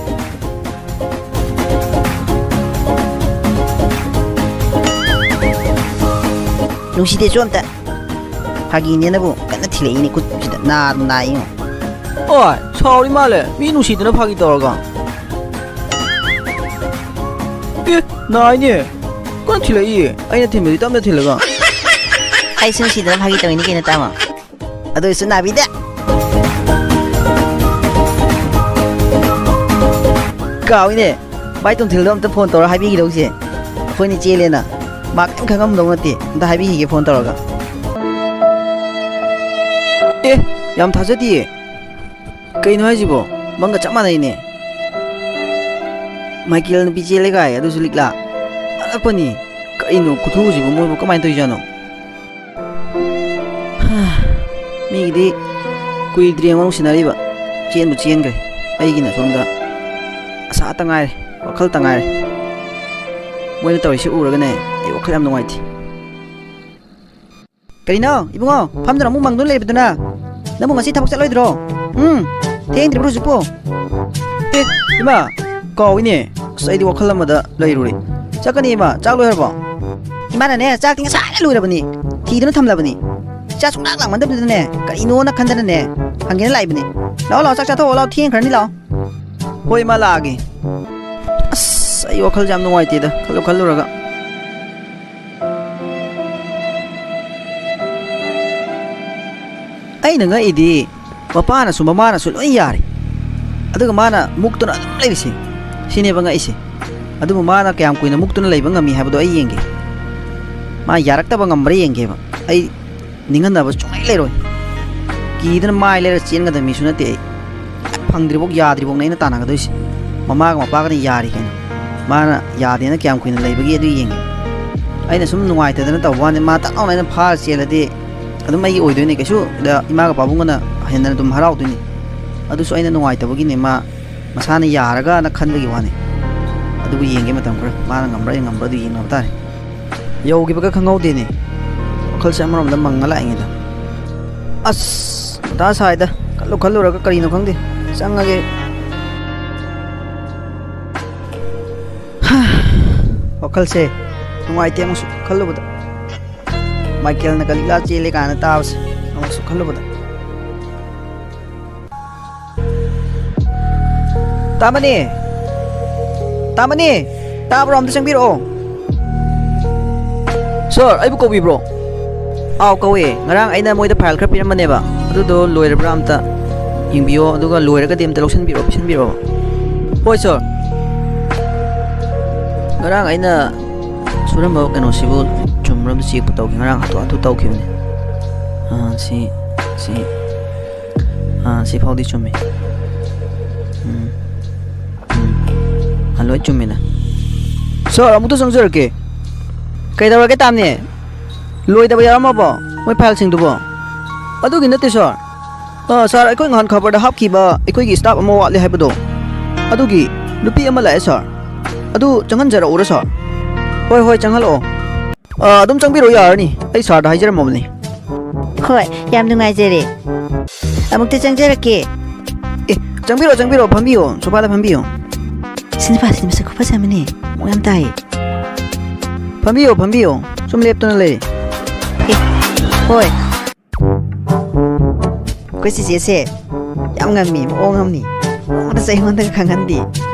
ꯅꯨꯡꯁꯤꯗꯦꯁꯨ ꯑꯝꯇ꯫ ꯐꯥꯒꯤꯅꯦꯅꯕꯨ ꯀꯟꯅ ꯊꯤꯜꯂꯛꯏꯅꯦ ꯈꯨꯠꯁꯤꯗ꯫ ꯅꯥ-, ꯅꯥꯏꯉꯣ꯫ ꯑꯣꯏ, ꯁꯥꯎꯔꯤ ꯃꯥꯜꯂꯦ꯫ ꯃꯤ ꯅꯨꯡꯁꯤꯗꯅ ꯐꯥꯒꯤ ꯇꯧꯔꯒ꯫ ꯑꯦ, ꯅꯥꯏꯅꯦ꯫ ꯀꯟꯅ ꯊꯤꯜꯂꯛꯏꯌꯦ꯫ ꯑꯩꯅ ꯊꯤꯟꯕꯗꯤ ꯇꯞꯅ ꯊꯤꯜꯂꯒ꯫ ꯑꯩꯁꯨ ꯅꯨꯡꯁꯤꯗꯅ ꯐꯥꯒꯤ ꯇꯧꯔꯤꯅꯤ ꯀꯩꯅꯣ ꯇꯥꯃꯣ꯫ ꯑꯗꯨ ꯑꯣꯏꯔꯁꯨ ꯅꯥꯕꯤꯗꯦ꯫ ꯀꯥꯎꯏꯅꯦ꯫ ꯚꯥꯏ ꯇꯣꯝꯊꯤꯜꯗꯣ ꯑꯝꯇ ꯐꯣꯟ ꯇꯧꯔ ꯍꯥꯏꯕꯤꯈꯤꯗꯧꯁꯦ꯫ ꯑꯩꯈꯣꯏꯅ ꯆꯦꯜꯂꯦꯅ꯫ ꯃꯥ ꯀꯔꯤꯝ ꯈꯪꯉꯝꯗꯧ ꯅꯠꯇꯦ꯫ ꯑꯝꯇ ꯍꯥꯏꯕꯤꯈꯤꯒꯦ ꯐꯣꯟ ꯇꯧꯔꯒ꯫ ꯑꯦ, ꯌꯥꯝ ꯊꯥꯖꯗꯤꯌꯦ꯫ ꯀꯩꯅꯣ ꯍꯥꯏꯁꯤꯕꯣ? ꯃꯪꯒ ꯆꯞ ꯃꯥꯟꯅꯩꯅꯦ꯫ ꯃꯥꯏꯀꯦꯜ ꯅꯨꯄꯤ ꯆꯦꯜꯂꯦ ꯀꯥꯏ, ꯑꯗꯨꯁꯨ ꯂꯤꯛꯂꯥ꯫ ꯑꯉꯛꯄꯅꯤ꯫ ꯀꯩꯅꯣ ꯈꯨꯊꯨꯁꯤꯕꯨ, ꯃꯣꯏꯕꯨ ꯀꯃꯥꯏꯅ ꯇꯧꯔꯤꯖꯥꯠꯅꯣ? ꯃꯤꯒꯤꯗꯤ ꯀꯨꯏꯗ꯭ꯔꯤ ꯌꯦꯡꯉꯣ ꯅꯨꯡꯁꯤꯅꯔꯤꯕ, ꯆꯦꯟꯕꯨ ꯆꯦꯟꯈ꯭ꯔꯦ꯫ ꯑꯩꯒꯤꯅ ꯁꯣꯝꯗ ꯑꯁꯥꯇ ꯉꯥꯏꯔꯦ, ꯋꯥꯈꯜꯇ ꯉꯥꯏꯔꯦ꯫ ꯃꯣꯏꯅ ꯇꯧꯔꯤꯁꯤ ꯎꯔꯒꯅꯦ, ꯑꯩ ꯋꯥꯈꯜ ꯌꯥꯝ ꯅꯨꯡꯉꯥꯏꯇꯦ꯫ ꯀꯔꯤꯅꯣ ꯏꯕꯨꯡꯉꯣ, ꯐꯝꯗꯨꯅ ꯑꯃꯨꯛ ꯃꯪꯗꯨꯅ ꯂꯩꯔꯤꯕꯗꯨꯅ? ꯅꯪꯕꯨ ꯉꯁꯤ ꯊꯕꯛ ꯆꯠꯂꯣꯏꯗ꯭ꯔꯣ? ꯎꯝ, ꯊꯦꯡꯗ꯭ꯔꯤꯕ꯭ꯔꯣ ꯍꯧꯖꯤꯛꯄꯨ? ꯑꯦ, ꯏꯃꯥ, ꯀꯥꯎꯏꯅꯦ꯫ ꯑꯁ, ꯑꯩꯗꯤ ꯋꯥꯈꯜ ꯑꯃꯗ ꯂꯩꯔꯨꯔꯦ꯫ ꯆꯠꯀꯅꯤ ꯏꯃꯥ, ꯆꯥꯛ ꯂꯣꯏꯔꯕꯣ? ꯏꯃꯥꯅꯅꯦ, ꯆꯥꯛꯇꯤ ꯉꯁꯥꯏꯅ ꯂꯣꯏꯔꯕꯅꯤ꯫ ꯊꯤꯗꯨꯅ ꯊꯝꯂꯕꯅꯤ꯫ ꯏꯆꯥ ꯁꯨꯡꯂꯥꯛ ꯂꯥꯛꯃꯟꯗꯕꯗꯨꯗꯅꯦ, ꯀꯔꯤꯅꯣꯅ ꯈꯟꯗꯅꯅꯦ, ꯍꯪꯒꯦꯅ ꯂꯥꯛꯏꯕꯅꯤ꯫ ꯂꯥꯛꯑꯣ, ꯂꯥꯛꯑꯣ, ꯆꯥꯛ ꯆꯥꯊꯣꯛꯑꯣ, ꯂꯥꯛꯑꯣ, ꯊꯦꯡꯈ꯭ꯔꯅꯤ, ꯂꯥꯛꯑꯣ꯫ ꯍꯣꯏ ꯏꯃꯥ, ꯂꯥꯛꯑꯒꯦ꯫ ꯑꯁ, ꯑꯩ ꯋꯥꯈꯜꯁꯦ ꯌꯥꯝ ꯅꯨꯡꯉꯥꯏꯇꯦꯗ, ꯈꯜꯂꯨ ꯈꯜꯂꯨꯔꯒ꯫ ꯑꯩꯅ ꯉꯛꯏꯗꯤ ꯃꯄꯥꯅꯁꯨ ꯃꯃꯥꯅꯁꯨ ꯂꯣꯏ ꯌꯥꯔꯤ, ꯑꯗꯨꯒ ꯃꯥꯅ ꯃꯨꯛꯇꯨꯅ ꯑꯗꯨꯝ ꯂꯩꯔꯤꯁꯦ, ꯁꯤꯅꯦꯕ ꯉꯛꯏꯁꯦ꯫ ꯑꯗꯨꯕꯨ ꯃꯥꯅ ꯀꯌꯥꯝ ꯀꯨꯏꯅ ꯃꯨꯛꯇꯨꯅ ꯂꯩꯕ ꯉꯝꯃꯤ ꯍꯥꯏꯕꯗꯣ ꯑꯩ ꯌꯦꯡꯒꯦ꯫ ꯃꯥ ꯌꯥꯔꯛꯇꯕ ꯉꯝꯕ꯭ꯔꯥ ꯌꯦꯡꯒꯦꯕ꯫ ꯑꯩ ꯅꯤꯡꯍꯟꯅꯕ ꯁꯨꯡꯂꯩ ꯂꯩꯔꯣꯏ꯫ ꯀꯤꯗꯅ ꯃꯥꯏ ꯂꯩꯔ ꯆꯦꯟꯒꯗꯕ ꯃꯤꯁꯨ ꯅꯠꯇꯦ ꯑꯩ꯫ ꯐꯪꯗ꯭ꯔꯤꯐꯥꯎ, ꯌꯥꯗ꯭ꯔꯤꯐꯥꯎꯅꯦ ꯑꯩꯅ ꯇꯥꯟꯅꯒꯗꯣꯏꯁꯦ꯫ ꯃꯃꯥꯒ ꯃꯄꯥꯒꯅ ꯌꯥꯔꯤ ꯀꯩꯅꯣ꯫ ꯃꯥꯅ ꯌꯥꯗꯦꯅ ꯀꯌꯥꯝ ꯀꯨꯏꯅ ꯂꯩꯕꯒꯦ ꯑꯗꯨ ꯌꯦꯡꯒꯦ꯫ ꯑꯩꯅ ꯁꯨꯝ ꯅꯨꯡꯉꯥꯏꯇꯗꯅ ꯇꯧꯕ ꯋꯥꯅꯤ, ꯃꯥ ꯇꯛ ꯂꯥꯎꯅ ꯑꯩꯅ ꯐꯥꯔ ꯆꯦꯜꯂꯗꯤ ꯑꯗꯨꯝ ꯑꯩꯒꯤ ꯑꯣꯏꯗꯣꯏꯅꯦ꯫ ꯀꯩꯁꯨ ꯗ ꯏꯃꯥꯒ ꯄꯥꯕꯨꯡꯒꯅ ꯍꯦꯟꯅ ꯑꯗꯨꯝ ꯍꯔꯥꯎꯗꯣꯏꯅꯤ꯫ ꯑꯗꯨꯁꯨ ꯑꯩꯅ ꯅꯨꯡꯉꯥꯏꯇꯕꯒꯤꯅꯦ, ꯃꯥ ꯃꯁꯥꯅ ꯌꯥꯔꯒꯅ ꯈꯟꯕꯒꯤ ꯋꯥꯅꯤ꯫ ꯑꯗꯨꯕꯨ ꯌꯦꯡꯒꯦ ꯃꯇꯝ ꯈꯔ, ꯃꯥꯅ ꯉꯝꯕ꯭ꯔꯥ ꯑꯩ ꯉꯝꯕ꯭ꯔꯥ ꯑꯗꯨ ꯌꯦꯡꯅꯕ ꯇꯥꯔꯦ꯫ ꯌꯧꯈꯤꯕꯒ ꯈꯪꯍꯧꯗꯦꯅꯦ꯫ ꯋꯥꯈꯜꯁꯦ ꯑꯃꯔꯣꯝꯗ ꯃꯪꯉ ꯂꯥꯛꯏꯉꯩꯗ꯫ ꯑꯁ! ꯃꯊꯥ ꯁꯥꯏꯗ꯫ ꯈꯜꯂꯨ ꯈꯜꯂꯨꯔꯒ ꯀꯔꯤꯅꯣ ꯈꯪꯗꯦ꯫ ꯆꯪꯉꯒꯦ꯫ ꯍꯥ! ꯋꯥꯈꯜꯁꯦ ꯅꯨꯡꯉꯥꯏꯇꯦ ꯑꯃꯨꯛꯁꯨ ꯈꯜꯂꯨꯕꯗ꯫ ꯃꯥꯏꯀꯦꯜꯅ ꯀꯂꯤꯂꯥ ꯆꯦꯜꯂꯦ ꯀꯥꯏꯅ ꯇꯥꯕꯁꯦ ꯑꯃꯨꯛꯁꯨ ꯈꯜꯂꯨꯕꯗ꯫ ꯇꯥꯃꯅꯤ! ꯇꯥꯃꯅꯤ! ꯇꯥꯕ꯭ꯔꯣ? ꯑꯝꯇ ꯆꯪꯕꯤꯔꯛꯑꯣ꯫ ꯁꯥꯔ, ꯑꯩꯕꯨ ꯀꯧꯕꯤꯕ꯭ꯔꯣ? ꯑꯥꯎ, ꯀꯧꯋꯦ꯫ ꯉꯔꯥꯡ ꯑꯩꯅ ꯃꯣꯏꯗ ꯐꯥꯏꯜ ꯈꯔ ꯄꯤꯔꯝꯕꯅꯦꯕ, ꯑꯗꯨꯗꯣ ꯂꯣꯏꯔꯕ꯭ꯔꯥ ꯑꯝꯇ ꯌꯦꯡꯕꯤꯌꯣ, ꯑꯗꯨꯒ ꯂꯣꯏꯔꯒꯗꯤ ꯑꯝꯇ ꯂꯧꯁꯤꯟꯕꯤꯔꯛꯑꯣ, ꯄꯤꯁꯤꯟꯕꯤꯔꯛꯑꯣ꯫ ꯍꯣꯏ, ꯁꯥꯔ꯫ ꯉꯔꯥꯡ ꯑꯩꯅ ꯁꯨꯔꯝꯕ ꯀꯩꯅꯣꯁꯤꯕꯨ ꯆꯨꯝꯕ꯭ꯔꯥ ꯑꯝꯇ ꯆꯦꯛꯄꯨ ꯇꯧꯒꯦ꯫ ꯉꯔꯥꯡ ꯍꯥꯊꯨ ꯍꯥꯊꯨ ꯇꯧꯈꯤꯕꯅꯦ꯫ ꯑꯥ, ꯁꯤ, ꯁꯤ, ꯑꯥ, ꯁꯤ ꯐꯥꯎꯗꯤ ꯆꯨꯝꯃꯤ꯫ ꯎꯝ, ꯎꯝ꯫ ꯑꯥ, ꯂꯣꯏ ꯆꯨꯝꯃꯤꯗ꯫ ꯁꯥꯔ, ꯑꯃꯨꯛꯇ ꯆꯪꯖꯔꯛꯀꯦ꯫ ꯀꯩꯗꯧꯔꯒꯦ, ꯇꯥꯝꯅꯦ? ꯂꯣꯏꯗꯕ ꯌꯥꯎꯔꯝꯃꯕꯣ, ꯃꯣꯏ ꯐꯥꯏꯜꯁꯤꯡꯗꯨꯕꯣ? ꯑꯗꯨꯒꯤ ꯅꯠꯇꯦ, ꯁꯥꯔ꯫ ꯑ, ꯁꯥꯔ, ꯑꯩꯈꯣꯏ ꯅꯍꯥꯟ ꯈꯕꯔꯗ ꯍꯥꯞꯈꯤꯕ ꯑꯩꯈꯣꯏꯒꯤ ꯁ꯭ꯇꯥꯐ ꯑꯃ ꯋꯥꯠꯂꯦ ꯍꯥꯏꯕꯗꯣ, ꯑꯗꯨꯒꯤ ꯅꯨꯄꯤ ꯑꯃ ꯂꯥꯛꯑꯦ, ꯁꯥꯔ꯫ ꯑꯗꯨ ꯆꯪꯍꯟꯖꯔꯛꯎꯔꯥ, ꯁꯥꯔ? ꯍꯣꯏ, ꯍꯣꯏ, ꯆꯪꯍꯜꯂꯛꯑꯣ꯫ ꯑ, ꯑꯗꯨꯝ ꯆꯪꯕꯤꯔꯛꯑꯣ, ꯌꯥꯔꯅꯤ꯫ ꯑꯩ ꯁꯥꯔꯗ ꯍꯥꯏꯖꯔꯝꯃꯕꯅꯤ꯫ ꯍꯣꯏ, ꯌꯥꯝ ꯅꯨꯡꯉꯥꯏꯖꯔꯦ꯫ ꯑꯃꯨꯛꯇ ꯆꯪꯖꯔꯛꯀꯦ꯫ ꯑꯦ, ꯆꯪꯕꯤꯔꯛꯑꯣ, ꯆꯪꯕꯤꯔꯛꯑꯣ, ꯐꯝꯕꯤꯌꯣ, ꯁꯣꯐꯥꯗ ꯐꯝꯕꯤꯌꯣ꯫ ꯁꯤ ꯅꯨꯄꯥꯁꯤ ꯃꯁꯛ ꯈꯨꯐꯖ ꯑꯃꯅꯤ, ꯃꯑꯣꯡ ꯌꯥꯝ ꯇꯥꯏ꯫ ꯐꯝꯕꯤꯌꯣ, ꯐꯝꯕꯤꯌꯣ, ꯁꯨꯝ ꯂꯦꯞꯇꯅ ꯂꯩ꯫ ꯑꯦ, ꯍꯣꯏ꯫ ꯑꯩꯈꯣꯏ ꯆꯤꯆꯦꯁꯦ ꯌꯥꯝ ꯉꯝꯃꯤ, ꯃꯑꯣꯡ ꯑꯃꯅꯤ꯫ ꯅꯣꯡꯃꯇꯁꯨ ꯑꯩꯉꯣꯟꯗꯒ ꯈꯪꯍꯟꯗꯦ꯫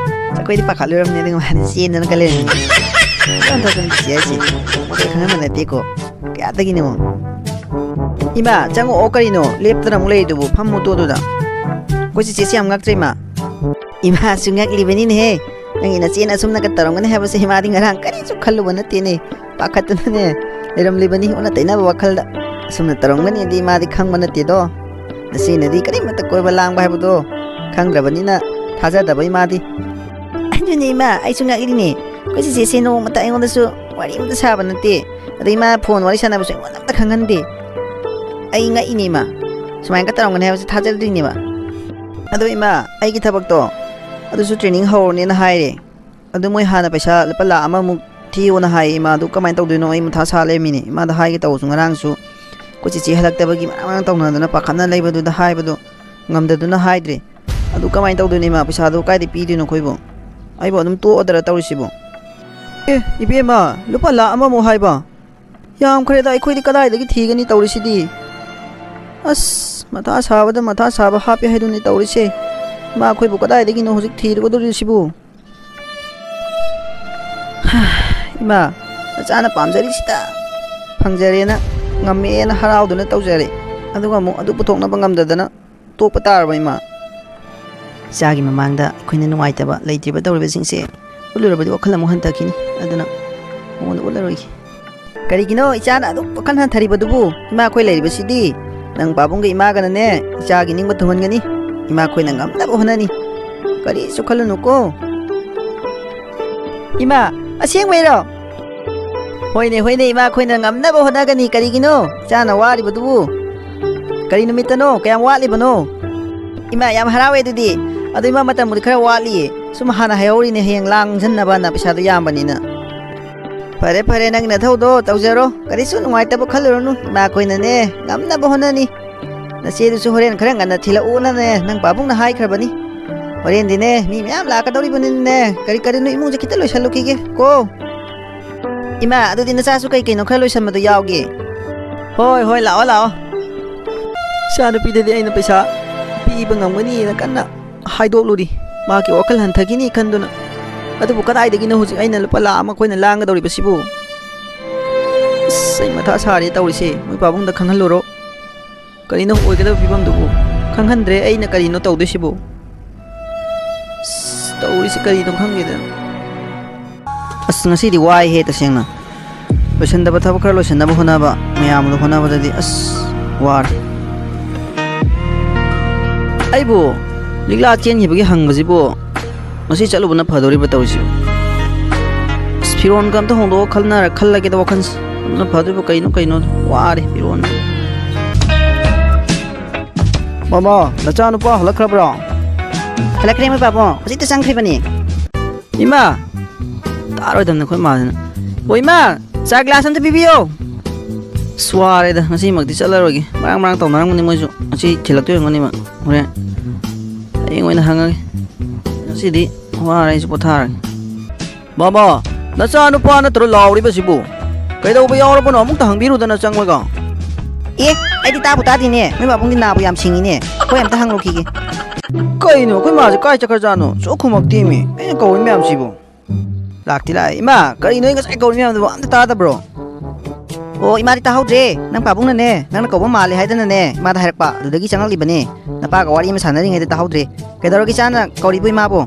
ꯑꯩꯈꯣꯏꯗꯤ ꯄꯥꯈꯠꯂꯨꯔꯕꯅꯤ, ꯑꯗꯨꯒ ꯃꯥꯗꯤ ꯆꯦꯟꯗꯅꯒ ꯂꯩꯔꯝꯃꯤ꯫ ꯀꯔꯝ ꯇꯧꯗꯅ ꯆꯤꯆꯦ ꯍꯥꯏꯁꯦ ꯅꯣꯡꯃꯇ ꯈꯪꯍꯟꯕ ꯅꯠꯇꯦꯀꯣ꯫ ꯀꯌꯥꯗꯒꯤꯅꯣ? ꯏꯃꯥ, ꯆꯪꯉꯛꯑꯣ, ꯀꯔꯤꯅꯣ ꯂꯦꯞꯇꯅ ꯑꯃꯨꯛ ꯂꯩꯗꯨꯕꯨ? ꯐꯝꯃꯨ ꯇꯣꯗꯨꯗ꯫ ꯑꯩꯈꯣꯏ ꯆꯦꯆꯦꯁꯦ ꯌꯥꯝ ꯉꯛꯇ꯭ꯔꯦ, ꯏꯃꯥ꯫ ꯏꯃꯥꯁꯨ ꯉꯛꯂꯤꯕꯅꯤꯅꯦꯍꯦ꯫ ꯅꯪꯒꯤ ꯅꯆꯦꯅ ꯑꯁꯨꯝꯅꯒ ꯇꯧꯔꯝꯒꯅꯤ ꯍꯥꯏꯕꯁꯦ ꯏꯃꯥꯗꯤ ꯉꯔꯥꯡ ꯀꯔꯤꯁꯨ ꯈꯜꯂꯨꯕ ꯅꯠꯇꯦꯅꯦ꯫ ꯄꯥꯈꯠꯇꯅꯅꯦ ꯂꯩꯔꯝꯂꯤꯕꯅꯤ, ꯑꯣꯟꯅ ꯇꯩꯅꯕ ꯋꯥꯈꯜꯗ꯫ ꯑꯁꯨꯝꯅ ꯇꯧꯔꯝꯒꯅꯤꯗꯤ ꯏꯃꯥꯗꯤ ꯈꯪꯕ ꯅꯠꯇꯦꯗꯣ꯫ ꯅꯆꯦꯅꯗꯤ ꯀꯔꯤꯃꯠꯇ ꯀꯣꯏꯕ ꯂꯥꯡꯕ ꯍꯥꯏꯕꯗꯣ ꯈꯪꯗ꯭ꯔꯕꯅꯤꯅ ꯊꯥꯖꯗꯕ ꯏꯃꯥꯗꯤ꯫ ꯑꯗꯨꯅꯦ ꯏꯃꯥ, ꯑꯩꯁꯨ ꯉꯛꯏꯅꯦ꯫ ꯑꯩꯈꯣꯏ ꯆꯦꯆꯦꯁꯦ ꯅꯣꯡꯃꯇ ꯑꯩꯉꯣꯟꯗꯁꯨ ꯋꯥꯔꯤ ꯑꯃꯇ ꯁꯥꯕ ꯅꯠꯇꯦ꯫ ꯑꯗꯩ ꯏꯃꯥ ꯐꯣꯟ ꯋꯥꯔꯤ ꯁꯥꯟꯅꯕꯁꯨ ꯑꯩꯉꯣꯟꯗ ꯑꯝꯇ ꯈꯪꯍꯟꯗꯦ꯫ ꯑꯩ ꯉꯛꯏꯅꯦ ꯏꯃꯥ꯫ ꯁꯨꯃꯥꯏꯅꯒ ꯇꯧꯔꯝꯒꯅꯤ ꯍꯥꯏꯕꯁꯦ ꯊꯥꯖꯗ꯭ꯔꯤꯅꯦꯕ꯫ ꯑꯗꯣ ꯏꯃꯥ, ꯑꯩꯒꯤ ꯊꯕꯛꯇꯣ ꯑꯗꯨꯁꯨ training ꯍꯧꯔꯅꯦꯅ ꯍꯥꯏꯔꯦ꯫ ꯑꯗꯨ ꯃꯣꯏ ꯍꯥꯟꯅ ꯄꯩꯁꯥ ꯂꯨꯄꯥ ꯂꯥꯈ ꯑꯃꯃꯨꯛ ꯊꯤꯌꯣꯅ ꯍꯥꯏꯌꯦ ꯏꯃꯥ꯫ ꯑꯗꯨ ꯀꯃꯥꯏꯅ ꯇꯧꯗꯣꯏꯅꯣ? ꯑꯩ ꯃꯊꯥ ꯁꯥ ꯂꯩꯔꯝꯃꯤꯅꯦ꯫ ꯏꯃꯥꯗ ꯍꯥꯏꯒꯦ ꯇꯧꯕꯁꯨ ꯉꯔꯥꯡꯁꯨ ꯑꯩꯈꯣꯏ ꯆꯦꯆꯦ ꯍꯜꯂꯛꯇꯕꯒꯤ ꯃꯔꯥꯡ ꯃꯔꯥꯡ ꯇꯧꯅꯗꯅ ꯄꯥꯈꯠꯅ ꯂꯩꯕꯗꯨꯗ ꯍꯥꯏꯕꯗꯣ ꯉꯝꯗꯗꯨꯅ ꯍꯥꯏꯗ꯭ꯔꯦ꯫ ꯑꯗꯨ ꯀꯃꯥꯏꯅ ꯇꯧꯗꯣꯏꯅꯣ ꯏꯃꯥ? ꯄꯩꯁꯥꯗꯨ ꯀꯥꯏꯗ ꯄꯤꯗꯣꯏꯅꯣ ꯑꯩꯈꯣꯏꯕꯨ? ꯑꯩꯕꯨ ꯑꯗꯨꯝ ꯇꯣꯛꯑꯗꯔ ꯇꯧꯔꯤꯁꯤꯕꯨ? ꯑꯦ, ꯏꯕꯦꯝꯃ, ꯂꯨꯄꯥ ꯂꯥꯈ ꯑꯃꯃꯨꯛ ꯍꯥꯏꯕ? ꯌꯥꯝꯈ꯭ꯔꯦꯗ, ꯑꯩꯈꯣꯏꯗꯤ ꯀꯗꯥꯏꯗꯒꯤ ꯊꯤꯒꯅꯤ ꯇꯧꯔꯤꯁꯤꯗꯤ? ꯑꯁ, ꯃꯊꯥ ꯁꯥꯕꯗ ꯃꯊꯥ ꯁꯥꯕ ꯍꯥꯞꯄꯦ ꯍꯥꯏꯗꯨꯅꯤ ꯇꯧꯔꯤꯁꯦ꯫ ꯏꯃꯥ, ꯑꯩꯈꯣꯏꯕꯨ ꯀꯗꯥꯏꯗꯒꯤꯅꯣ ꯍꯧꯖꯤꯛ ꯊꯤꯔꯨꯒꯗꯧꯔꯤꯁꯤꯕꯨ? ꯏꯃꯥ, ꯅꯆꯥꯅ ꯄꯥꯝꯖꯔꯤꯁꯤꯗ ꯐꯪꯖꯔꯦꯅ, ꯉꯝꯃꯦꯅ ꯍꯔꯥꯎꯗꯨꯅ ꯇꯧꯖꯔꯦ꯫ ꯑꯗꯨꯒ ꯑꯃꯨꯛ ꯑꯗꯨ ꯄꯨꯊꯣꯛꯅꯕ ꯉꯝꯗꯗꯅ ꯇꯣꯛꯄ ꯇꯥꯔꯕ ꯏꯃꯥ? ꯏꯆꯥꯒꯤ ꯃꯃꯥꯡꯗ ꯑꯩꯈꯣꯏꯅ ꯅꯨꯡꯉꯥꯏꯇꯕ ꯂꯩꯇ꯭ꯔꯤꯕ ꯇꯧꯔꯤꯕꯁꯤꯡꯁꯦ ꯎꯠꯂꯨꯔꯕꯗꯤ ꯋꯥꯈꯜ ꯑꯃꯨꯛ ꯍꯟꯊꯈꯤꯅꯤ꯫ ꯑꯗꯨꯅ ꯃꯉꯣꯟꯗ ꯎꯠꯂꯔꯣꯏꯒꯦ꯫ ꯀꯔꯤꯒꯤꯅꯣ ꯏꯆꯥꯅ ꯑꯗꯨꯛ ꯋꯥꯈꯜ ꯍꯟꯊꯔꯤꯕꯗꯨꯕꯨ? ꯏꯃꯥ ꯑꯩꯈꯣꯏ ꯂꯩꯔꯤꯕꯁꯤꯗꯤ꯫ ꯅꯪ ꯄꯥꯕꯨꯡꯒ ꯏꯃꯥꯒꯅꯅꯦ ꯏꯆꯥꯒꯤ ꯅꯤꯡꯕ ꯊꯨꯡꯍꯟꯒꯅꯤ꯫ ꯏꯃꯥ ꯑꯩꯈꯣꯏꯅ ꯉꯝꯅꯕ ꯍꯣꯠꯅꯅꯤ꯫ ꯀꯔꯤꯁꯨ ꯈꯜꯂꯨꯅꯨꯀꯣ꯫ ꯏꯃꯥ, ꯑꯁꯦꯡꯕꯩꯔꯣ? ꯍꯣꯏꯅꯦ, ꯍꯣꯏꯅꯦ, ꯏꯃꯥ ꯑꯩꯈꯣꯏꯅ ꯉꯝꯅꯕ ꯍꯣꯠꯅꯒꯅꯤ꯫ ꯀꯔꯤꯒꯤꯅꯣ ꯏꯆꯥꯅ ꯋꯥꯔꯤꯕꯗꯨꯕꯨ? ꯀꯔꯤ ꯅꯨꯃꯤꯠꯇꯅꯣ? ꯀꯌꯥꯝ ꯋꯥꯠꯂꯤꯕꯅꯣ? ꯏꯃꯥ, ꯌꯥꯝ ꯍꯔꯥꯎꯋꯦ ꯑꯗꯨꯗꯤ꯫ ꯑꯗꯣ ꯏꯃꯥ, ꯃꯇꯝꯕꯨꯗꯤ ꯈꯔ ꯋꯥꯠꯂꯤꯌꯦ꯫ ꯁꯨꯝ ꯍꯥꯟꯅ ꯍꯥꯏꯍꯧꯔꯤꯅꯦ, ꯍꯌꯦꯡ ꯂꯥꯡꯖꯟꯅꯕꯅ ꯄꯩꯁꯥꯗꯣ ꯌꯥꯝꯕꯅꯤꯅ꯫ ꯐꯔꯦ, ꯐꯔꯦ, ꯅꯪꯒꯤ ꯅꯊꯧꯗꯣ ꯇꯧꯖꯔꯣ꯫ ꯀꯔꯤꯁꯨ ꯅꯨꯡꯉꯥꯏꯇꯕ ꯈꯜꯂꯨꯔꯅꯨ꯫ ꯏꯃꯥ ꯑꯩꯈꯣꯏꯅꯅꯦ ꯉꯝꯅꯕ ꯍꯣꯠꯅꯅꯤ꯫ ꯅꯆꯦꯗꯨꯁꯨ ꯍꯣꯔꯦꯟ ꯈꯔ ꯉꯟꯅ ꯊꯤꯜꯂꯛꯎꯅꯅꯦ ꯅꯪ ꯄꯥꯕꯨꯡꯅ ꯍꯥꯏꯈ꯭ꯔꯕꯅꯤ꯫ ꯍꯣꯔꯦꯟꯗꯤꯅꯦ ꯃꯤ ꯃꯌꯥꯝ ꯂꯥꯛꯀꯗꯧꯔꯤꯕꯅꯤꯅꯅꯦ, ꯀꯔꯤ ꯀꯔꯤꯅꯣ ꯏꯃꯨꯡꯁꯦ ꯈꯤꯇ ꯂꯣꯏꯁꯜꯂꯨꯈꯤꯒꯦ ꯀꯣ꯫ ꯏꯃꯥ, ꯑꯗꯨꯗꯤ ꯅꯆꯥꯁꯨ ꯀꯩ ꯀꯩꯅꯣ ꯈꯔ ꯂꯣꯏꯁꯟꯕꯗꯣ ꯌꯥꯎꯒꯦ꯫ ꯍꯣꯏ, ꯍꯣꯏ, ꯂꯥꯛꯑꯣ, ꯂꯥꯛꯑꯣ꯫ ꯏꯆꯥꯅꯨꯄꯤꯗꯗꯤ ꯑꯩꯅ ꯄꯩꯁꯥ ꯄꯤꯕ ꯉꯝꯒꯅꯤꯅ ꯀꯟꯅ ꯍꯥꯏꯗꯣꯛꯂꯨꯔꯤ꯫ ꯃꯍꯥꯛꯀꯤ ꯋꯥꯈꯜ ꯍꯟꯊꯈꯤꯅꯤ ꯈꯟꯗꯨꯅ꯫ ꯑꯗꯨꯕꯨ ꯀꯗꯥꯏꯗꯒꯤꯅꯣ ꯍꯧꯖꯤꯛ ꯑꯩꯅ ꯂꯨꯄꯥ ꯂꯥꯈ ꯑꯃ ꯑꯩꯈꯣꯏꯅ ꯂꯥꯡꯒꯗꯧꯔꯤꯕꯁꯤꯕꯨ? ꯑꯁ, ꯑꯩ ꯃꯊꯥ ꯁꯥꯔꯦ ꯇꯧꯔꯤꯁꯦ꯫ ꯃꯣꯏ ꯄꯥꯕꯨꯡꯗ ꯈꯪꯍꯜꯂꯨꯔꯣ꯫ ꯀꯔꯤꯅꯣ ꯑꯣꯏꯒꯗꯕ ꯐꯤꯕꯝꯗꯨꯕꯨ? ꯈꯪꯍꯟꯗ꯭ꯔꯦ ꯑꯩꯅ ꯀꯔꯤꯅꯣ ꯇꯧꯗꯣꯏꯁꯤꯕꯨ꯫ ꯑꯁ, ꯇꯧꯔꯤꯁꯤ ꯀꯔꯤꯅꯣ ꯈꯪꯗꯦꯗ꯫ ꯑꯁ, ꯉꯁꯤꯗꯤ ꯋꯥꯏꯍꯦ ꯇꯁꯦꯡꯅ꯫ ꯂꯣꯏꯁꯤꯟꯗꯕ ꯊꯕꯛ ꯈꯔ ꯂꯣꯏꯁꯤꯟꯅꯕ ꯍꯣꯠꯅꯕ, ꯃꯌꯥꯝꯗꯣ ꯍꯣꯠꯅꯕꯗꯗꯤ ꯑꯁ ꯋꯥꯔꯦ꯫ ꯑꯩꯕꯨ ꯂꯤꯛꯂꯥ ꯆꯦꯟꯈꯤꯕꯒꯤ ꯍꯪꯕꯁꯤꯕꯨ ꯉꯁꯤ ꯆꯠꯂꯨꯕꯅ ꯐꯗꯣꯔꯤꯕ꯭ꯔꯥ ꯇꯧꯔꯤꯁꯤꯕꯨ? ꯑꯁ, ꯐꯤꯔꯣꯟꯒ ꯑꯝꯇ ꯍꯣꯡꯗꯣꯛꯑ ꯈꯜꯂꯅ-, ꯈꯜꯂꯒꯦꯗ ꯋꯥꯈꯜꯁꯦ꯫ ꯑꯗꯨꯅ ꯐꯗꯣꯏꯕ ꯀꯩꯅꯣ, ꯀꯩꯅꯣ? ꯋꯥꯔꯦ ꯐꯤꯔꯣꯟ꯫ ꯃꯃꯥ, ꯅꯆꯥꯅꯨꯄꯥ ꯍꯜꯂꯛꯈ꯭ꯔꯕ꯭ꯔꯣ? ꯍꯜꯂꯛꯈ꯭ꯔꯦ, ꯃꯣꯏ ꯄꯥꯕꯨꯡ꯫ ꯍꯧꯖꯤꯛꯇ ꯆꯪꯈ꯭ꯔꯤꯕꯅꯤ꯫ ꯏꯃꯥ! ꯇꯥꯔꯣꯏꯗꯕꯅꯤ ꯑꯩꯈꯣꯏ ꯃꯥꯁꯤꯅ꯫ ꯑꯣ ꯏꯃꯥ! ꯆꯥ ꯒ꯭ꯂꯥꯁ ꯑꯝꯇ ꯄꯤꯕꯤꯌꯣ꯫ ꯑꯁ, ꯋꯥꯔꯦꯗ, ꯉꯁꯤꯃꯛꯇꯤ ꯆꯠꯂꯔꯣꯏꯒꯦ꯫ ꯃꯔꯥꯡ ꯃꯔꯥꯡ ꯇꯧꯅꯔꯝꯒꯅꯤ ꯃꯣꯏꯁꯨ꯫ ꯉꯁꯤ ꯊꯤꯜꯂꯛꯇꯣꯏ ꯑꯣꯏꯔꯝꯒꯅꯤ ꯃꯥ꯫ ꯍꯣꯔꯦꯟ ꯍꯌꯦꯡ ꯑꯣꯏꯅ ꯍꯪꯉꯒꯦ꯫ ꯉꯁꯤꯗꯤ ꯋꯥꯔꯦ, ꯑꯩꯁꯨ ꯄꯣꯊꯥꯔꯒꯦ꯫ ꯃꯃꯥ, ꯅꯆꯥ ꯅꯨꯄꯥ ꯅꯠꯇ꯭ꯔꯣ ꯂꯥꯎꯔꯤꯕꯁꯤꯕꯨ? ꯀꯩꯗꯧꯕ ꯌꯥꯎꯔꯕꯅꯣ? ꯑꯃꯨꯛꯇ ꯍꯪꯕꯤꯔꯨꯗꯅ ꯆꯪꯉꯒ꯫ ꯑꯦ, ꯑꯩꯗꯤ ꯇꯥꯕꯨ ꯇꯥꯗꯦꯅꯦ꯫ ꯅꯣꯏ ꯄꯥꯕꯨꯡꯗꯤ ꯅꯥꯕꯨ ꯌꯥꯝ ꯁꯤꯡꯉꯤꯅꯦ꯫ ꯑꯩꯈꯣꯏ ꯑꯝꯇ ꯍꯪꯉꯨꯈꯤꯒꯦ꯫ ꯀꯩꯅꯣ, ꯑꯩꯈꯣꯏ ꯃꯥꯁꯦ ꯀꯥꯏ ꯆꯠꯈ꯭ꯔꯖꯥꯠꯅꯣ? ꯁꯨꯛ ꯈꯨꯝꯃꯛꯇꯦꯃꯤ꯫ ꯑꯩꯅ ꯀꯧꯔꯤ ꯃꯌꯥꯝꯁꯤꯕꯨ꯫ ꯂꯥꯛꯇꯤ ꯂꯥꯛꯑꯦ꯫ ꯏꯃꯥ, ꯀꯔꯤꯅꯣ ꯑꯩ ꯉꯁꯥꯏ ꯀꯧꯔꯤ ꯃꯌꯥꯝꯗꯨꯕꯨ ꯑꯝꯇ ꯇꯥꯗꯕ꯭ꯔꯣ? ꯑꯣ, ꯏꯃꯥꯗꯤ ꯇꯥꯍꯧꯗ꯭ꯔꯦ꯫ ꯅꯪ ꯄꯥꯕꯨꯡꯅꯅꯦ, ꯅꯪꯅ ꯀꯧꯕ ꯃꯥꯜꯂꯦ ꯍꯥꯏꯗꯅꯅꯦ, ꯏꯃꯥꯗ ꯍꯥꯏꯔꯛꯄ꯫ ꯑꯗꯨꯗꯒꯤ ꯆꯪꯉꯛꯂꯤꯕꯅꯦ꯫ ꯅꯄꯥꯒ ꯋꯥꯔꯤ ꯑꯃ ꯁꯥꯟꯅꯔꯤꯉꯩꯗ ꯇꯥꯍꯧꯗ꯭ꯔꯦ꯫ ꯀꯩꯗꯧꯔꯒꯦ ꯏꯆꯥꯅ ꯀꯧꯔꯤꯕꯨ ꯏꯃꯥꯕꯨ?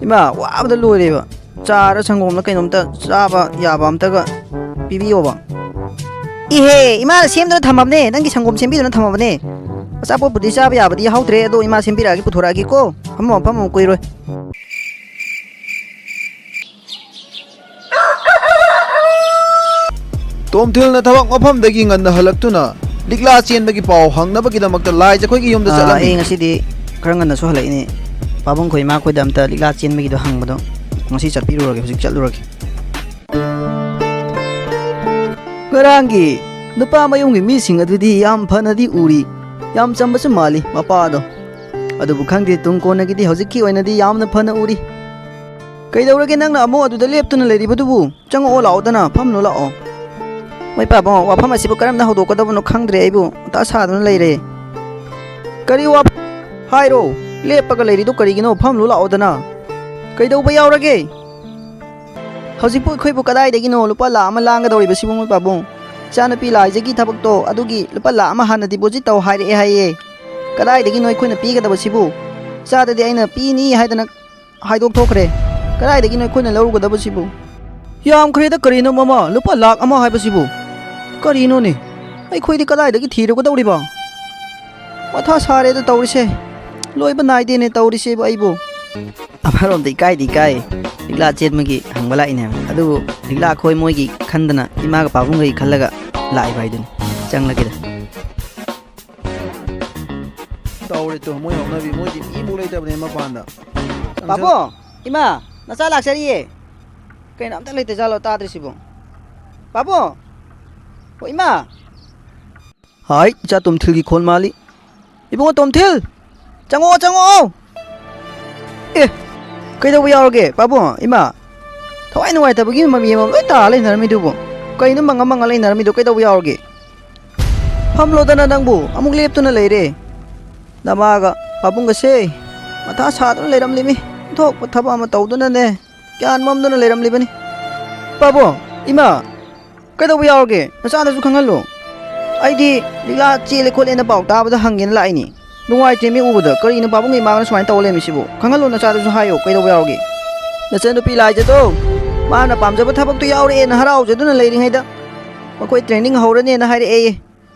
ꯏꯃꯥ, ꯋꯥꯕꯗ ꯂꯣꯏꯔꯦꯕ꯫ ꯆꯥꯔ ꯁꯪꯒꯣꯝꯂ ꯀꯩꯅꯣꯝꯇ ꯆꯥꯕ ꯌꯥꯕ ꯑꯝꯇꯒ ꯄꯤꯕꯤꯌꯣꯕ꯫ ꯏꯍꯦ, ꯏꯃꯥꯅ ꯁꯦꯝꯗꯨꯅ ꯊꯝꯃꯕꯅꯦ, ꯅꯪꯒꯤ ꯁꯪꯒꯣꯝ ꯁꯦꯝꯕꯤꯗꯨꯅ ꯊꯝꯃꯕꯅꯦ꯫ ꯑꯆꯥꯄꯣꯠꯄꯨꯗꯤ ꯆꯥꯕ ꯌꯥꯕꯗꯤ ꯌꯥꯎꯗ꯭ꯔꯦ, ꯑꯗꯣ ꯏꯃꯥ ꯁꯦꯝꯕꯤꯔꯛꯑꯒꯦ, ꯄꯨꯊꯣꯔꯛꯑꯒꯦꯀꯣ꯫ ꯐꯝꯃꯣ, ꯐꯝꯃꯣ, ꯀꯨꯏꯔꯣꯏ꯫ ꯇꯣꯝꯊꯤꯜꯅ ꯊꯕꯛ ꯃꯐꯝꯗꯒꯤ ꯉꯟꯅ ꯍꯜꯂꯛꯇꯨꯅ ꯂꯤꯛꯂꯥ ꯆꯦꯟꯕꯒꯤ ꯄꯥꯎ ꯍꯪꯅꯕꯒꯤꯗꯃꯛꯇ ꯂꯥꯏꯖꯈꯣꯏꯒꯤ ꯌꯨꯝꯗ ꯑꯥ, ꯆꯠꯂꯝꯃꯤ꯫ ꯑꯩ ꯉꯁꯤꯗꯤ ꯈꯔ ꯉꯟꯅꯁꯨ ꯍꯜꯂꯛꯏꯅꯦ꯫ ꯄꯥꯕꯨꯡ ꯈꯣꯏ ꯏꯃꯥ ꯈꯣꯏꯗ ꯑꯝꯇ ꯂꯤꯛꯂꯥ ꯆꯦꯟꯕꯒꯤꯗꯣ ꯍꯪꯕꯗꯣ ꯉꯁꯤ ꯆꯠꯄꯤꯔꯨꯔꯒꯦ, ꯍꯧꯖꯤꯛ ꯆꯠꯂꯨꯔꯒꯦ꯫ ꯉꯔꯥꯡꯒꯤ ꯅꯨꯄꯥ ꯃꯌꯨꯝꯒꯤ ꯃꯤꯁꯤꯡ ꯑꯗꯨꯗꯤ ꯌꯥꯝ ꯐꯅꯗꯤ ꯎꯔꯤ, ꯌꯥꯝ ꯆꯝꯕꯁꯨ ꯃꯥꯜꯂꯤ ꯃꯄꯥꯗꯣ꯫ ꯑꯗꯨꯕꯨ ꯈꯪꯗꯦ, ꯇꯨꯡ ꯀꯣꯟꯅꯒꯤꯗꯤ ꯍꯧꯖꯤꯛꯀꯤ ꯑꯣꯏꯅꯗꯤ ꯌꯥꯝꯅ ꯐꯅ ꯎꯔꯤ꯫ ꯀꯩꯗꯧꯔꯒꯦ ꯅꯪꯅ ꯑꯃꯨꯛ ꯑꯗꯨꯗ ꯂꯦꯞꯇꯨꯅ ꯂꯩꯔꯤꯕꯗꯨꯕꯨ? ꯆꯪꯉꯛꯑꯣ ꯂꯥꯛꯑꯣꯗꯅ, ꯐꯝꯂꯨ ꯂꯥꯛꯑꯣ꯫ ꯃꯣꯏ ꯄꯥꯕꯨꯡ, ꯋꯥꯐꯝ ꯑꯁꯤꯕꯨ ꯀꯔꯝꯅ ꯍꯧꯗꯣꯛꯀꯗꯕꯅꯣ ꯈꯪꯗ꯭ꯔꯦ, ꯑꯩꯕꯨ ꯃꯊꯥ ꯁꯥꯗꯨꯅ ꯂꯩꯔꯦ꯫ ꯀꯔꯤ ꯋꯥꯐꯝ? ꯍꯥꯏꯔꯣ, ꯂꯦꯞꯄꯒ ꯂꯩꯔꯤꯗꯨ ꯀꯔꯤꯒꯤꯅꯣ? ꯐꯝꯂꯨ ꯂꯥꯛꯑꯣꯗꯅ꯫ ꯀꯩꯗꯧꯕ ꯌꯥꯎꯔꯒꯦ? ꯍꯧꯖꯤꯛꯄꯨ ꯑꯩꯈꯣꯏꯕꯨ ꯀꯗꯥꯏꯗꯒꯤꯅꯣ ꯂꯨꯄꯥ ꯂꯥꯛ ꯑꯃ ꯂꯥꯡꯒꯗꯧꯔꯤꯕꯁꯤꯕꯨ, ꯃꯣꯏ ꯄꯥꯕꯨꯡ? ꯏꯆꯥꯅꯨꯄꯤ ꯂꯥꯏꯖꯒꯤ ꯊꯕꯛꯇꯣ ꯑꯗꯨꯒꯤ ꯂꯨꯄꯥ ꯂꯥꯈ ꯑꯃ ꯍꯥꯟꯅ deposit ꯇꯧ ꯍꯥꯏꯔꯛꯑꯦ ꯍꯥꯏꯌꯦ꯫ ꯀꯗꯥꯏꯗꯒꯤꯅꯣ ꯑꯩꯈꯣꯏꯅ ꯄꯤꯒꯗꯕꯁꯤꯕꯨ? ꯏꯆꯥꯗꯗꯤ ꯑꯩꯅ ꯄꯤꯅꯤ ꯍꯥꯏꯗꯅ ꯍꯥꯏꯗꯣꯛꯊꯣꯛꯈ꯭ꯔꯦ꯫ ꯀꯗꯥꯏꯗꯒꯤꯅꯣ ꯑꯩꯈꯣꯏꯅ ꯂꯧꯔꯨꯒꯗꯕꯁꯤꯕꯨ? ꯌꯥꯝꯈ꯭ꯔꯦꯗ ꯀꯔꯤꯅꯣ ꯃꯃꯥ, ꯂꯨꯄꯥ ꯂꯥꯈ ꯑꯃ ꯍꯥꯏꯕꯁꯤꯕꯨ? ꯀꯔꯤꯅꯣꯅꯦ? ꯑꯩꯈꯣꯏꯗꯤ ꯀꯗꯥꯏꯗꯒꯤ ꯊꯤꯔꯨꯒꯗꯧꯔꯤꯕ? ꯃꯊꯥ ꯁꯥꯔꯦꯗ ꯇꯧꯔꯤꯁꯦ꯫ ꯂꯣꯏꯕ ꯅꯥꯏꯗꯦꯅꯦ ꯇꯧꯔꯤꯁꯤꯕꯨ ꯑꯩꯕꯨ꯫ ꯑꯃꯔꯣꯝꯗ ꯏꯀꯥꯏꯗꯤ ꯏꯀꯥꯏ꯫ ꯂꯤꯛꯂꯥ ꯆꯦꯟꯕꯒꯤ ꯍꯪꯕ ꯂꯥꯛꯏꯅꯦ꯫ ꯑꯗꯨꯕꯨ ꯂꯤꯛꯂꯥ ꯑꯩꯈꯣꯏ ꯃꯣꯏꯒꯤ ꯈꯟꯗꯅ ꯏꯃꯥꯒ ꯄꯥꯕꯨꯡꯒꯒꯤ ꯈꯜꯂꯒ ꯂꯥꯛꯏꯕ ꯍꯥꯏꯗꯨꯅꯤ꯫ ꯆꯪꯂꯒꯦꯗ꯫ ꯇꯧꯔꯦ ꯇꯨ, ꯃꯣꯏ ꯍꯧꯅꯕꯤ, ꯃꯣꯏꯗꯤ ꯃꯤꯕꯨ ꯂꯩꯇꯕꯅꯦ ꯃꯄꯥꯟꯗ꯫ ꯄꯥꯕꯨꯡ, ꯏꯃꯥ, ꯅꯆꯥ ꯂꯥꯛꯆꯔꯤꯌꯦ꯫ ꯀꯩꯅꯣ ꯑꯝꯇ ꯂꯩꯇ ꯖꯥꯠꯂꯣ ꯇꯥꯗ꯭ꯔꯤꯁꯤꯕꯣ? ꯄꯥꯕꯨꯡ! ꯑꯣ, ꯏꯃꯥ! ꯍꯥꯏ, ꯏꯆꯥ ꯇꯣꯝꯊꯤꯜꯒꯤ ꯈꯣꯟ ꯃꯥꯜꯂꯤ꯫ ꯏꯕꯨꯡꯉꯣ ꯇꯣꯝꯊꯤꯜ! ꯆꯪꯉꯛꯑꯣ, ꯆꯪꯉꯛꯑꯣ! ꯑꯦ, ꯀꯩꯗꯧꯕ ꯌꯥꯎꯔꯒꯦ, ꯄꯥꯕꯨꯡ, ꯏꯃꯥ? ꯊꯋꯥꯏ ꯅꯨꯡꯉꯥꯏꯇꯕꯒꯤ ꯃꯃꯤ ꯑꯃ ꯂꯣꯏ ꯇꯥꯔ ꯂꯩꯅꯔꯝꯃꯤꯗꯨꯕꯨ? ꯀꯩꯅꯣ ꯃꯪꯉ ꯃꯪꯉ ꯂꯩꯅꯔꯝꯃꯤꯗꯨ ꯀꯩꯗꯧꯕ ꯌꯥꯎꯔꯒꯦ? ꯐꯝꯂꯣꯗꯅ ꯅꯪꯕꯨ, ꯑꯃꯨꯛ ꯂꯦꯞꯇꯨꯅ ꯂꯩꯔꯦ꯫ ꯅꯃꯥꯒ ꯄꯥꯕꯨꯡꯒꯁꯦ ꯃꯊꯥ ꯁꯥꯗꯨꯅ ꯂꯩꯔꯝꯂꯤꯃꯤ꯫ ꯊꯣꯛꯄ ꯊꯕꯛ ꯑꯃ ꯇꯧꯗꯨꯅꯅꯦ, ꯒ꯭ꯌꯥꯟ ꯃꯝꯗꯨꯅ ꯂꯩꯔꯝꯂꯤꯕꯅꯤ꯫ ꯄꯥꯕꯨꯡ, ꯏꯃꯥ, ꯀꯩꯗꯧꯕ ꯌꯥꯎꯔꯒꯦ? ꯅꯆꯥꯗꯁꯨ ꯈꯪꯍꯜꯂꯨ꯫ ꯑꯩꯗꯤ ꯂꯤꯛꯂꯥ ꯆꯦꯜꯂꯦ ꯈꯣꯠꯂꯦꯅ ꯄꯥꯎ ꯇꯥꯕꯗ ꯍꯪꯒꯦꯅ ꯂꯥꯛꯏꯅꯤ꯫ ꯅꯨꯡꯉꯥꯏꯇꯦ ꯃꯤ ꯎꯕꯗ꯫ ꯀꯔꯤꯅꯣ ꯄꯥꯕꯨꯡꯒ ꯏꯃꯥꯒꯅ ꯁꯨꯃꯥꯏꯅ ꯇꯧ ꯂꯩꯔꯝꯃꯤꯁꯤꯕꯨ? ꯈꯪꯍꯜꯂꯣ ꯅꯆꯥꯗꯁꯨ ꯍꯥꯏꯌꯣ ꯀꯩꯗꯧꯕ ꯌꯥꯎꯔꯒꯦ? ꯅꯆꯟꯅꯨꯄꯤ ꯂꯥꯏꯖꯗꯣ ꯃꯥꯅ ꯄꯥꯝꯖꯕ ꯊꯕꯛꯇꯣ ꯌꯥꯎꯔꯛꯑꯦꯅ ꯍꯔꯥꯎꯖꯗꯨꯅ ꯂꯩꯔꯤꯉꯩꯗ ꯃꯈꯣꯏ training ꯍꯧꯔꯅꯦꯅ ꯍꯥꯏꯔꯛꯑꯦ꯫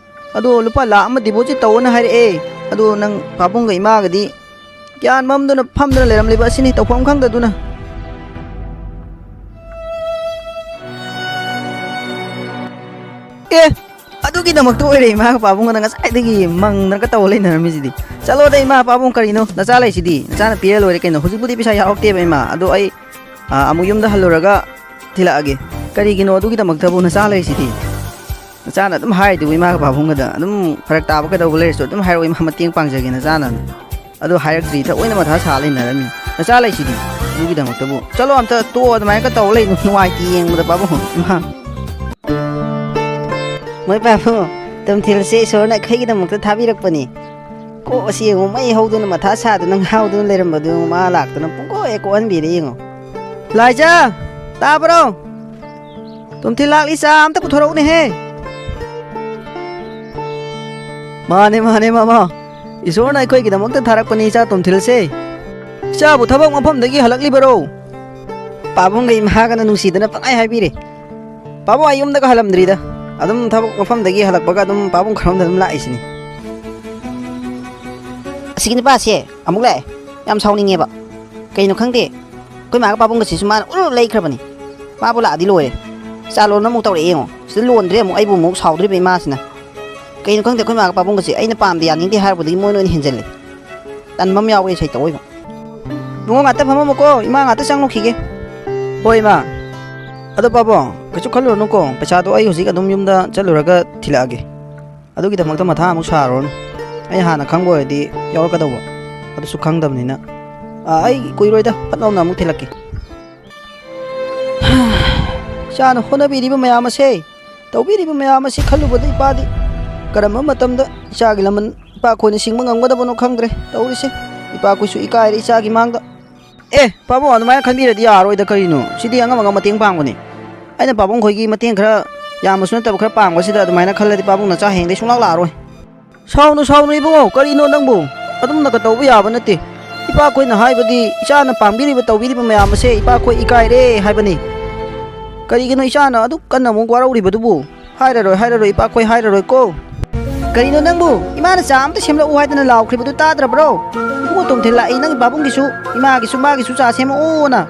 ꯑꯗꯣ ꯂꯨꯄꯥ ꯂꯥꯈ ꯑꯃ deposit ꯇꯧꯑꯣꯅ ꯍꯥꯏꯔꯛꯑꯦ꯫ ꯑꯗꯣ ꯅꯪ ꯄꯥꯕꯨꯡꯒ ꯏꯃꯥꯒꯗꯤ ꯒ꯭ꯌꯥꯟ ꯃꯝꯗꯨꯅ ꯐꯝꯗꯨꯅ ꯂꯩꯔꯝꯂꯤꯕ ꯑꯁꯤꯅꯤ, ꯇꯧꯐꯝ ꯈꯪꯗꯗꯨꯅ꯫ ꯑꯦ, ꯑꯗꯨꯒꯤꯗꯃꯛꯇ ꯑꯣꯏꯔꯦ ꯏꯃꯥꯒ ꯄꯥꯕꯨꯡꯒꯅ ꯉꯁꯥꯏꯗꯒꯤ ꯃꯪꯗꯅꯒ ꯇꯧ ꯂꯩꯅꯔꯝꯃꯤꯁꯤꯗꯤ꯫ ꯆꯠꯂꯣꯗ ꯏꯃꯥ ꯄꯥꯕꯨꯡ, ꯀꯔꯤꯅꯣ? ꯅꯆꯥ ꯂꯩꯁꯤꯗꯤ, ꯅꯆꯥꯅ ꯄꯤꯔ ꯂꯣꯏꯔꯦ ꯀꯩꯅꯣ꯫ ꯍꯧꯖꯤꯛꯄꯨꯗꯤ ꯄꯩꯁꯥ ꯌꯥꯎꯔꯛꯇꯦꯕ ꯏꯃꯥ, ꯑꯗꯣ ꯑꯩ, ꯑꯥ, ꯑꯃꯨꯛ ꯌꯨꯝꯗ ꯍꯜꯂꯨꯔꯒ ꯊꯤꯜꯂꯛꯑꯒꯦ꯫ ꯀꯔꯤꯒꯤꯅꯣ ꯑꯗꯨꯒꯤꯗꯃꯛꯇꯕꯨ ꯅꯆꯥ ꯂꯩꯁꯤꯗꯤ? ꯅꯆꯥꯅ ꯑꯗꯨꯝ ꯍꯥꯏꯗꯨꯕꯨ ꯏꯃꯥꯒ ꯄꯥꯕꯨꯡꯒꯗ ꯑꯗꯨꯝ ꯐꯔꯛ ꯇꯥꯕ ꯀꯩꯗꯧꯕ ꯂꯩꯔꯁꯨ ꯑꯗꯨꯝ ꯍꯥꯏꯔꯛꯑꯣ, ꯏꯃꯥ ꯃꯇꯦꯡ ꯄꯥꯡꯖꯒꯦ ꯅꯆꯥꯅ꯫ ꯑꯗꯨ ꯍꯥꯏꯔꯛꯇ꯭ꯔꯤ, ꯊꯑꯣꯏꯅ ꯃꯊꯥ ꯁꯥ ꯂꯩꯅꯔꯝꯃꯤ꯫ ꯅꯆꯥ ꯂꯩꯁꯤꯗꯤ ꯑꯗꯨꯒꯤꯗꯃꯛꯇꯕꯨ꯫ ꯆꯠꯂꯣ ꯑꯝꯇ ꯇꯣꯛꯑꯣ, ꯑꯗꯨꯃꯥꯏꯅꯒ ꯇꯧ ꯂꯩ ꯅꯨꯡꯉꯥꯏꯇꯦ ꯌꯦꯡꯕꯗ ꯄꯥꯕꯨꯡ꯫ ꯏꯃꯥ꯫ ꯃꯣꯏ ꯄꯥꯕꯨꯡ, ꯇꯣꯝꯊꯤꯜꯁꯦ ꯏꯁꯣꯔꯅ ꯑꯩꯈꯣꯏꯒꯤꯗꯃꯛꯇ ꯊꯥꯕꯤꯔꯛꯄꯅꯤ꯫ ꯀꯣꯛ ꯑꯁꯤ ꯌꯦꯡꯉꯨ, ꯃꯩ ꯍꯧꯗꯨꯅ ꯃꯊꯥ ꯁꯥꯗꯨꯅ ꯉꯥꯎꯗꯨꯅ ꯂꯩꯔꯝꯕꯗꯨ ꯌꯦꯡꯉꯨ, ꯃꯥ ꯂꯥꯛꯇꯨꯅ ꯄꯨꯡꯀꯣꯛ ꯍꯦꯛ ꯀꯣꯛꯍꯟꯕꯤꯔꯦ ꯌꯦꯡꯉꯨ꯫ ꯂꯥꯏꯖꯥ, ꯇꯥꯕ꯭ꯔꯣ? ꯇꯣꯝꯊꯤꯜ ꯂꯥꯛꯂꯤ, ꯆꯥ ꯑꯝꯇ ꯄꯨꯊꯣꯔꯛꯎꯅꯦꯍꯦ꯫ ꯃꯥꯅꯦ, ꯃꯥꯅꯦ, ꯃꯃꯥ꯫ ꯏꯁꯣꯔꯅ ꯑꯩꯈꯣꯏꯒꯤꯗꯃꯛꯇ ꯊꯥꯔꯛꯄꯅꯤ ꯏꯆꯥ ꯇꯣꯝꯊꯤꯜꯁꯦ꯫ ꯏꯆꯥꯕꯨ ꯊꯕꯛ ꯃꯐꯝꯗꯒꯤ ꯍꯜꯂꯛꯂꯤꯕꯔꯣ? ꯄꯥꯕꯨꯡꯒ ꯏꯃꯥꯒꯅ ꯅꯨꯡꯁꯤꯗꯅ ꯄꯪꯍꯥꯏ ꯍꯥꯏꯕꯤꯔꯦ꯫ ꯄꯥꯕꯨꯡ ꯑꯩ ꯌꯨꯝꯗꯒ ꯍꯜꯂꯝꯗ꯭ꯔꯤꯗ꯫ ꯑꯗꯨꯝ ꯊꯕꯛ ꯃꯐꯝꯗꯒꯤ ꯍꯜꯂꯛꯄꯒ ꯑꯗꯨꯝ ꯄꯥꯕꯨꯡ ꯈꯔꯣꯝꯗ ꯑꯗꯨꯝ ꯂꯥꯛꯏꯁꯤꯅꯤ꯫ ꯑꯁꯤꯒꯤ ꯅꯨꯄꯥꯁꯦ ꯑꯃꯨꯛ ꯂꯥꯛꯑꯦ꯫ ꯌꯥꯝ ꯁꯥꯎꯅꯤꯡꯉꯦꯕ꯫ ꯀꯩꯅꯣ ꯈꯪꯗꯦ꯫ ꯑꯩꯈꯣꯏ ꯃꯥꯒ ꯄꯥꯕꯨꯡꯒꯁꯤꯁꯨ ꯃꯥꯅ ꯎꯔꯨ ꯂꯩꯈ꯭ꯔꯕꯅꯤ꯫ ꯃꯥꯕꯨ ꯂꯥꯛꯑꯗꯤ ꯂꯣꯏꯔꯦ꯫ ꯆꯥ ꯂꯣꯟ ꯑꯃꯨꯛ ꯇꯧꯔꯛꯑꯦ ꯌꯦꯡꯉꯣ꯫ ꯁꯤꯗ ꯂꯣꯟꯗ꯭ꯔꯦ ꯑꯃꯨꯛ ꯑꯩꯕꯨ ꯑꯃꯨꯛ ꯁꯥꯎꯗꯣꯔꯤꯕ ꯏꯃꯥꯁꯤꯅ꯫ ꯀꯩꯅꯣ ꯈꯪꯗꯦ ꯑꯩꯈꯣꯏ ꯃꯥꯒ ꯄꯥꯕꯨꯡꯒꯁꯦ ꯑꯩꯅ ꯄꯥꯝꯗꯦ ꯌꯥꯅꯤꯡꯗꯦ ꯍꯥꯏꯔꯨꯕꯗꯒꯤ ꯃꯣꯏꯅ ꯑꯣꯏꯅ ꯍꯦꯟꯖꯜꯂꯦ꯫ ꯇꯟꯕ ꯑꯃ ꯌꯥꯎꯋꯦ ꯁꯩꯇ ꯑꯣꯏꯕ꯫ ꯏꯕꯨꯡꯉꯣ ꯉꯥꯛꯇ ꯐꯝꯃꯝꯃꯨꯀꯣ, ꯏꯃꯥ ꯉꯥꯛꯇ ꯆꯪꯉꯨꯈꯤꯒꯦ꯫ ꯍꯣꯏ ꯏꯃꯥ꯫ ꯑꯗꯣ ꯄꯥꯕꯨꯡ ꯀꯩꯁꯨ ꯈꯜꯂꯨꯔꯅꯨꯀꯣ, ꯄꯩꯁꯥꯗꯣ ꯑꯩ ꯍꯧꯖꯤꯛ ꯑꯗꯨꯝ ꯌꯨꯝꯗ ꯆꯠꯂꯨꯔꯒ ꯊꯤꯜꯂꯛꯑꯒꯦ꯫ ꯑꯗꯨꯒꯤꯗꯃꯛꯇ ꯃꯊꯥ ꯑꯃꯨꯛ ꯁꯥꯔꯨꯔꯅꯨ꯫ ꯑꯩ ꯍꯥꯟꯅ ꯈꯪꯕ ꯑꯣꯏꯔꯗꯤ ꯌꯥꯎꯔꯛꯀꯗꯧꯕ꯫ ꯑꯗꯨꯁꯨ ꯈꯪꯗꯕꯅꯤꯅ꯫ ꯑꯥ, ꯑꯩ ꯀꯨꯏꯔꯣꯏꯗ, ꯐꯠ ꯂꯥꯎꯅ ꯑꯃꯨꯛ ꯊꯤꯜꯂꯛꯀꯦ꯫ ꯏꯆꯥꯅ ꯍꯣꯠꯅꯕꯤꯔꯤꯕ ꯃꯌꯥꯝ ꯑꯁꯦ, ꯇꯧꯕꯤꯔꯤꯕ ꯃꯌꯥꯝ ꯑꯁꯤ ꯈꯜꯂꯨꯕꯗ ꯏꯄꯥꯗꯤ ꯀꯔꯝꯕ ꯃꯇꯝꯗ ꯏꯆꯥꯒꯤ ꯂꯃꯟ ꯏꯄꯥ ꯑꯩꯈꯣꯏꯅ ꯁꯤꯡꯕ ꯉꯝꯒꯗꯕꯅꯣ ꯈꯪꯗ꯭ꯔꯦ ꯇꯧꯔꯤꯁꯦ꯫ ꯏꯄꯥ ꯑꯩꯈꯣꯏꯁꯨ ꯏꯀꯥꯏꯔꯦ ꯏꯆꯥꯒꯤ ꯃꯥꯡꯗ꯫ ꯑꯦ, ꯄꯥꯕꯨꯡ, ꯑꯗꯨꯃꯥꯏꯅ ꯈꯟꯕꯤꯔꯗꯤ ꯌꯥꯔꯣꯏꯗ꯫ ꯀꯔꯤꯅꯣ? ꯁꯤꯗꯤ ꯑꯉꯝ ꯑꯉꯝ ꯃꯇꯦꯡ ꯄꯥꯡꯕꯅꯤ꯫ ꯑꯩꯅ ꯄꯥꯕꯨꯡ ꯈꯣꯏꯒꯤ ꯃꯇꯦꯡ ꯈꯔ ꯌꯥꯝꯕꯁꯨ ꯅꯠꯇꯕ ꯈꯔ ꯄꯥꯡꯕꯁꯤꯗ ꯑꯗꯨꯃꯥꯏꯅ ꯈꯜꯂꯗꯤ ꯄꯥꯕꯨꯡ ꯅꯆꯥ ꯍꯌꯦꯡꯗꯩ ꯁꯨꯡꯂꯥꯛ ꯂꯥꯛꯑꯔꯣꯏ꯫ ꯁꯥꯎꯅꯨ, ꯁꯥꯎꯅꯨ ꯏꯕꯨꯡꯉꯣ, ꯀꯔꯤꯅꯣ ꯅꯪꯕꯨ? ꯑꯗꯨꯝꯅꯒ ꯇꯧꯕ ꯌꯥꯕ ꯅꯠꯇꯦ꯫ ꯏꯄꯥ ꯑꯩꯈꯣꯏꯅ ꯍꯥꯏꯕꯗꯤ ꯏꯆꯥꯅ ꯄꯥꯡꯕꯤꯔꯤꯕ ꯇꯧꯕꯤꯔꯤꯕ ꯃꯌꯥꯝ ꯑꯁꯦ ꯏꯄꯥ ꯑꯩꯈꯣꯏ ꯏꯀꯥꯏꯔꯦ ꯍꯥꯏꯕꯅꯤ꯫ ꯀꯔꯤꯒꯤꯅꯣ ꯏꯆꯥꯅ ꯑꯗꯨꯛ ꯀꯟꯅ ꯑꯃꯨꯛ ꯋꯥꯔꯧꯔꯤꯕꯗꯨꯕꯨ? ꯍꯥꯏꯔꯔꯣꯏ, ꯍꯥꯏꯔꯔꯣꯏ, ꯏꯄꯥ ꯑꯩꯈꯣꯏ ꯍꯥꯏꯔꯔꯣꯏꯀꯣ꯫ ꯀꯔꯤꯅꯣ ꯅꯪꯕꯨ? ꯏꯃꯥꯅ ꯆꯥ ꯑꯝꯇ ꯁꯦꯝꯂꯛꯎ ꯍꯥꯏꯗꯅ ꯂꯥꯎꯈ꯭ꯔꯤꯕꯗꯨ ꯇꯥꯗ꯭ꯔꯕ꯭ꯔꯣ? ꯏꯕꯨꯡꯉꯣ ꯇꯣꯝꯊꯤꯜ ꯂꯥꯛꯏ, ꯅꯪꯒꯤ ꯄꯥꯕꯨꯡꯒꯤꯁꯨ, ꯏꯃꯥꯒꯤꯁꯨ, ꯃꯥꯒꯤꯁꯨ ꯆꯥ ꯁꯦꯝꯃꯛꯑꯣꯅ꯫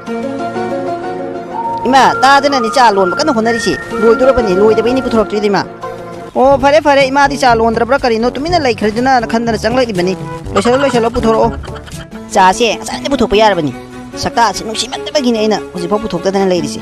ꯏꯃꯥ, ꯇꯥꯗꯅꯅꯤ ꯆꯥ ꯂꯣꯟꯕ ꯀꯟꯅ ꯍꯣꯠꯅꯔꯤꯁꯤ꯫ ꯂꯣꯏꯗꯣꯔꯕꯅꯤ, ꯂꯣꯏꯗꯕꯩꯅꯤ ꯄꯨꯊꯣꯔꯛꯇ꯭ꯔꯤꯗꯣ, ꯏꯃꯥ꯫ ꯑꯣ, ꯐꯔꯦ, ꯐꯔꯦ, ꯏꯃꯥꯗꯤ ꯆꯥ ꯂꯣꯟꯗ꯭ꯔꯕ꯭ꯔꯥ ꯀꯔꯤꯅꯣ ꯇꯨꯃꯤꯟꯅ ꯂꯩꯈ꯭ꯔꯗꯅ ꯈꯟꯗꯅ ꯆꯪꯂꯛꯂꯤꯕꯅꯤ꯫ ꯂꯣꯏꯁꯜꯂꯣ, ꯂꯣꯏꯁꯜꯂꯣ, ꯄꯨꯊꯣꯔꯛꯑꯣ꯫ ꯆꯥꯁꯦ ꯉꯁꯥꯏꯅ ꯄꯨꯊꯣꯛꯄ ꯌꯥꯔꯕꯅꯤ꯫ ꯁꯛꯇꯥꯁꯤ ꯅꯨꯡꯁꯤꯃꯟꯗꯕꯒꯤꯅꯤ ꯑꯩꯅ ꯍꯧꯖꯤꯛꯐꯥꯎ ꯄꯨꯊꯣꯛꯇꯗꯅ ꯂꯩꯔꯤꯁꯦ꯫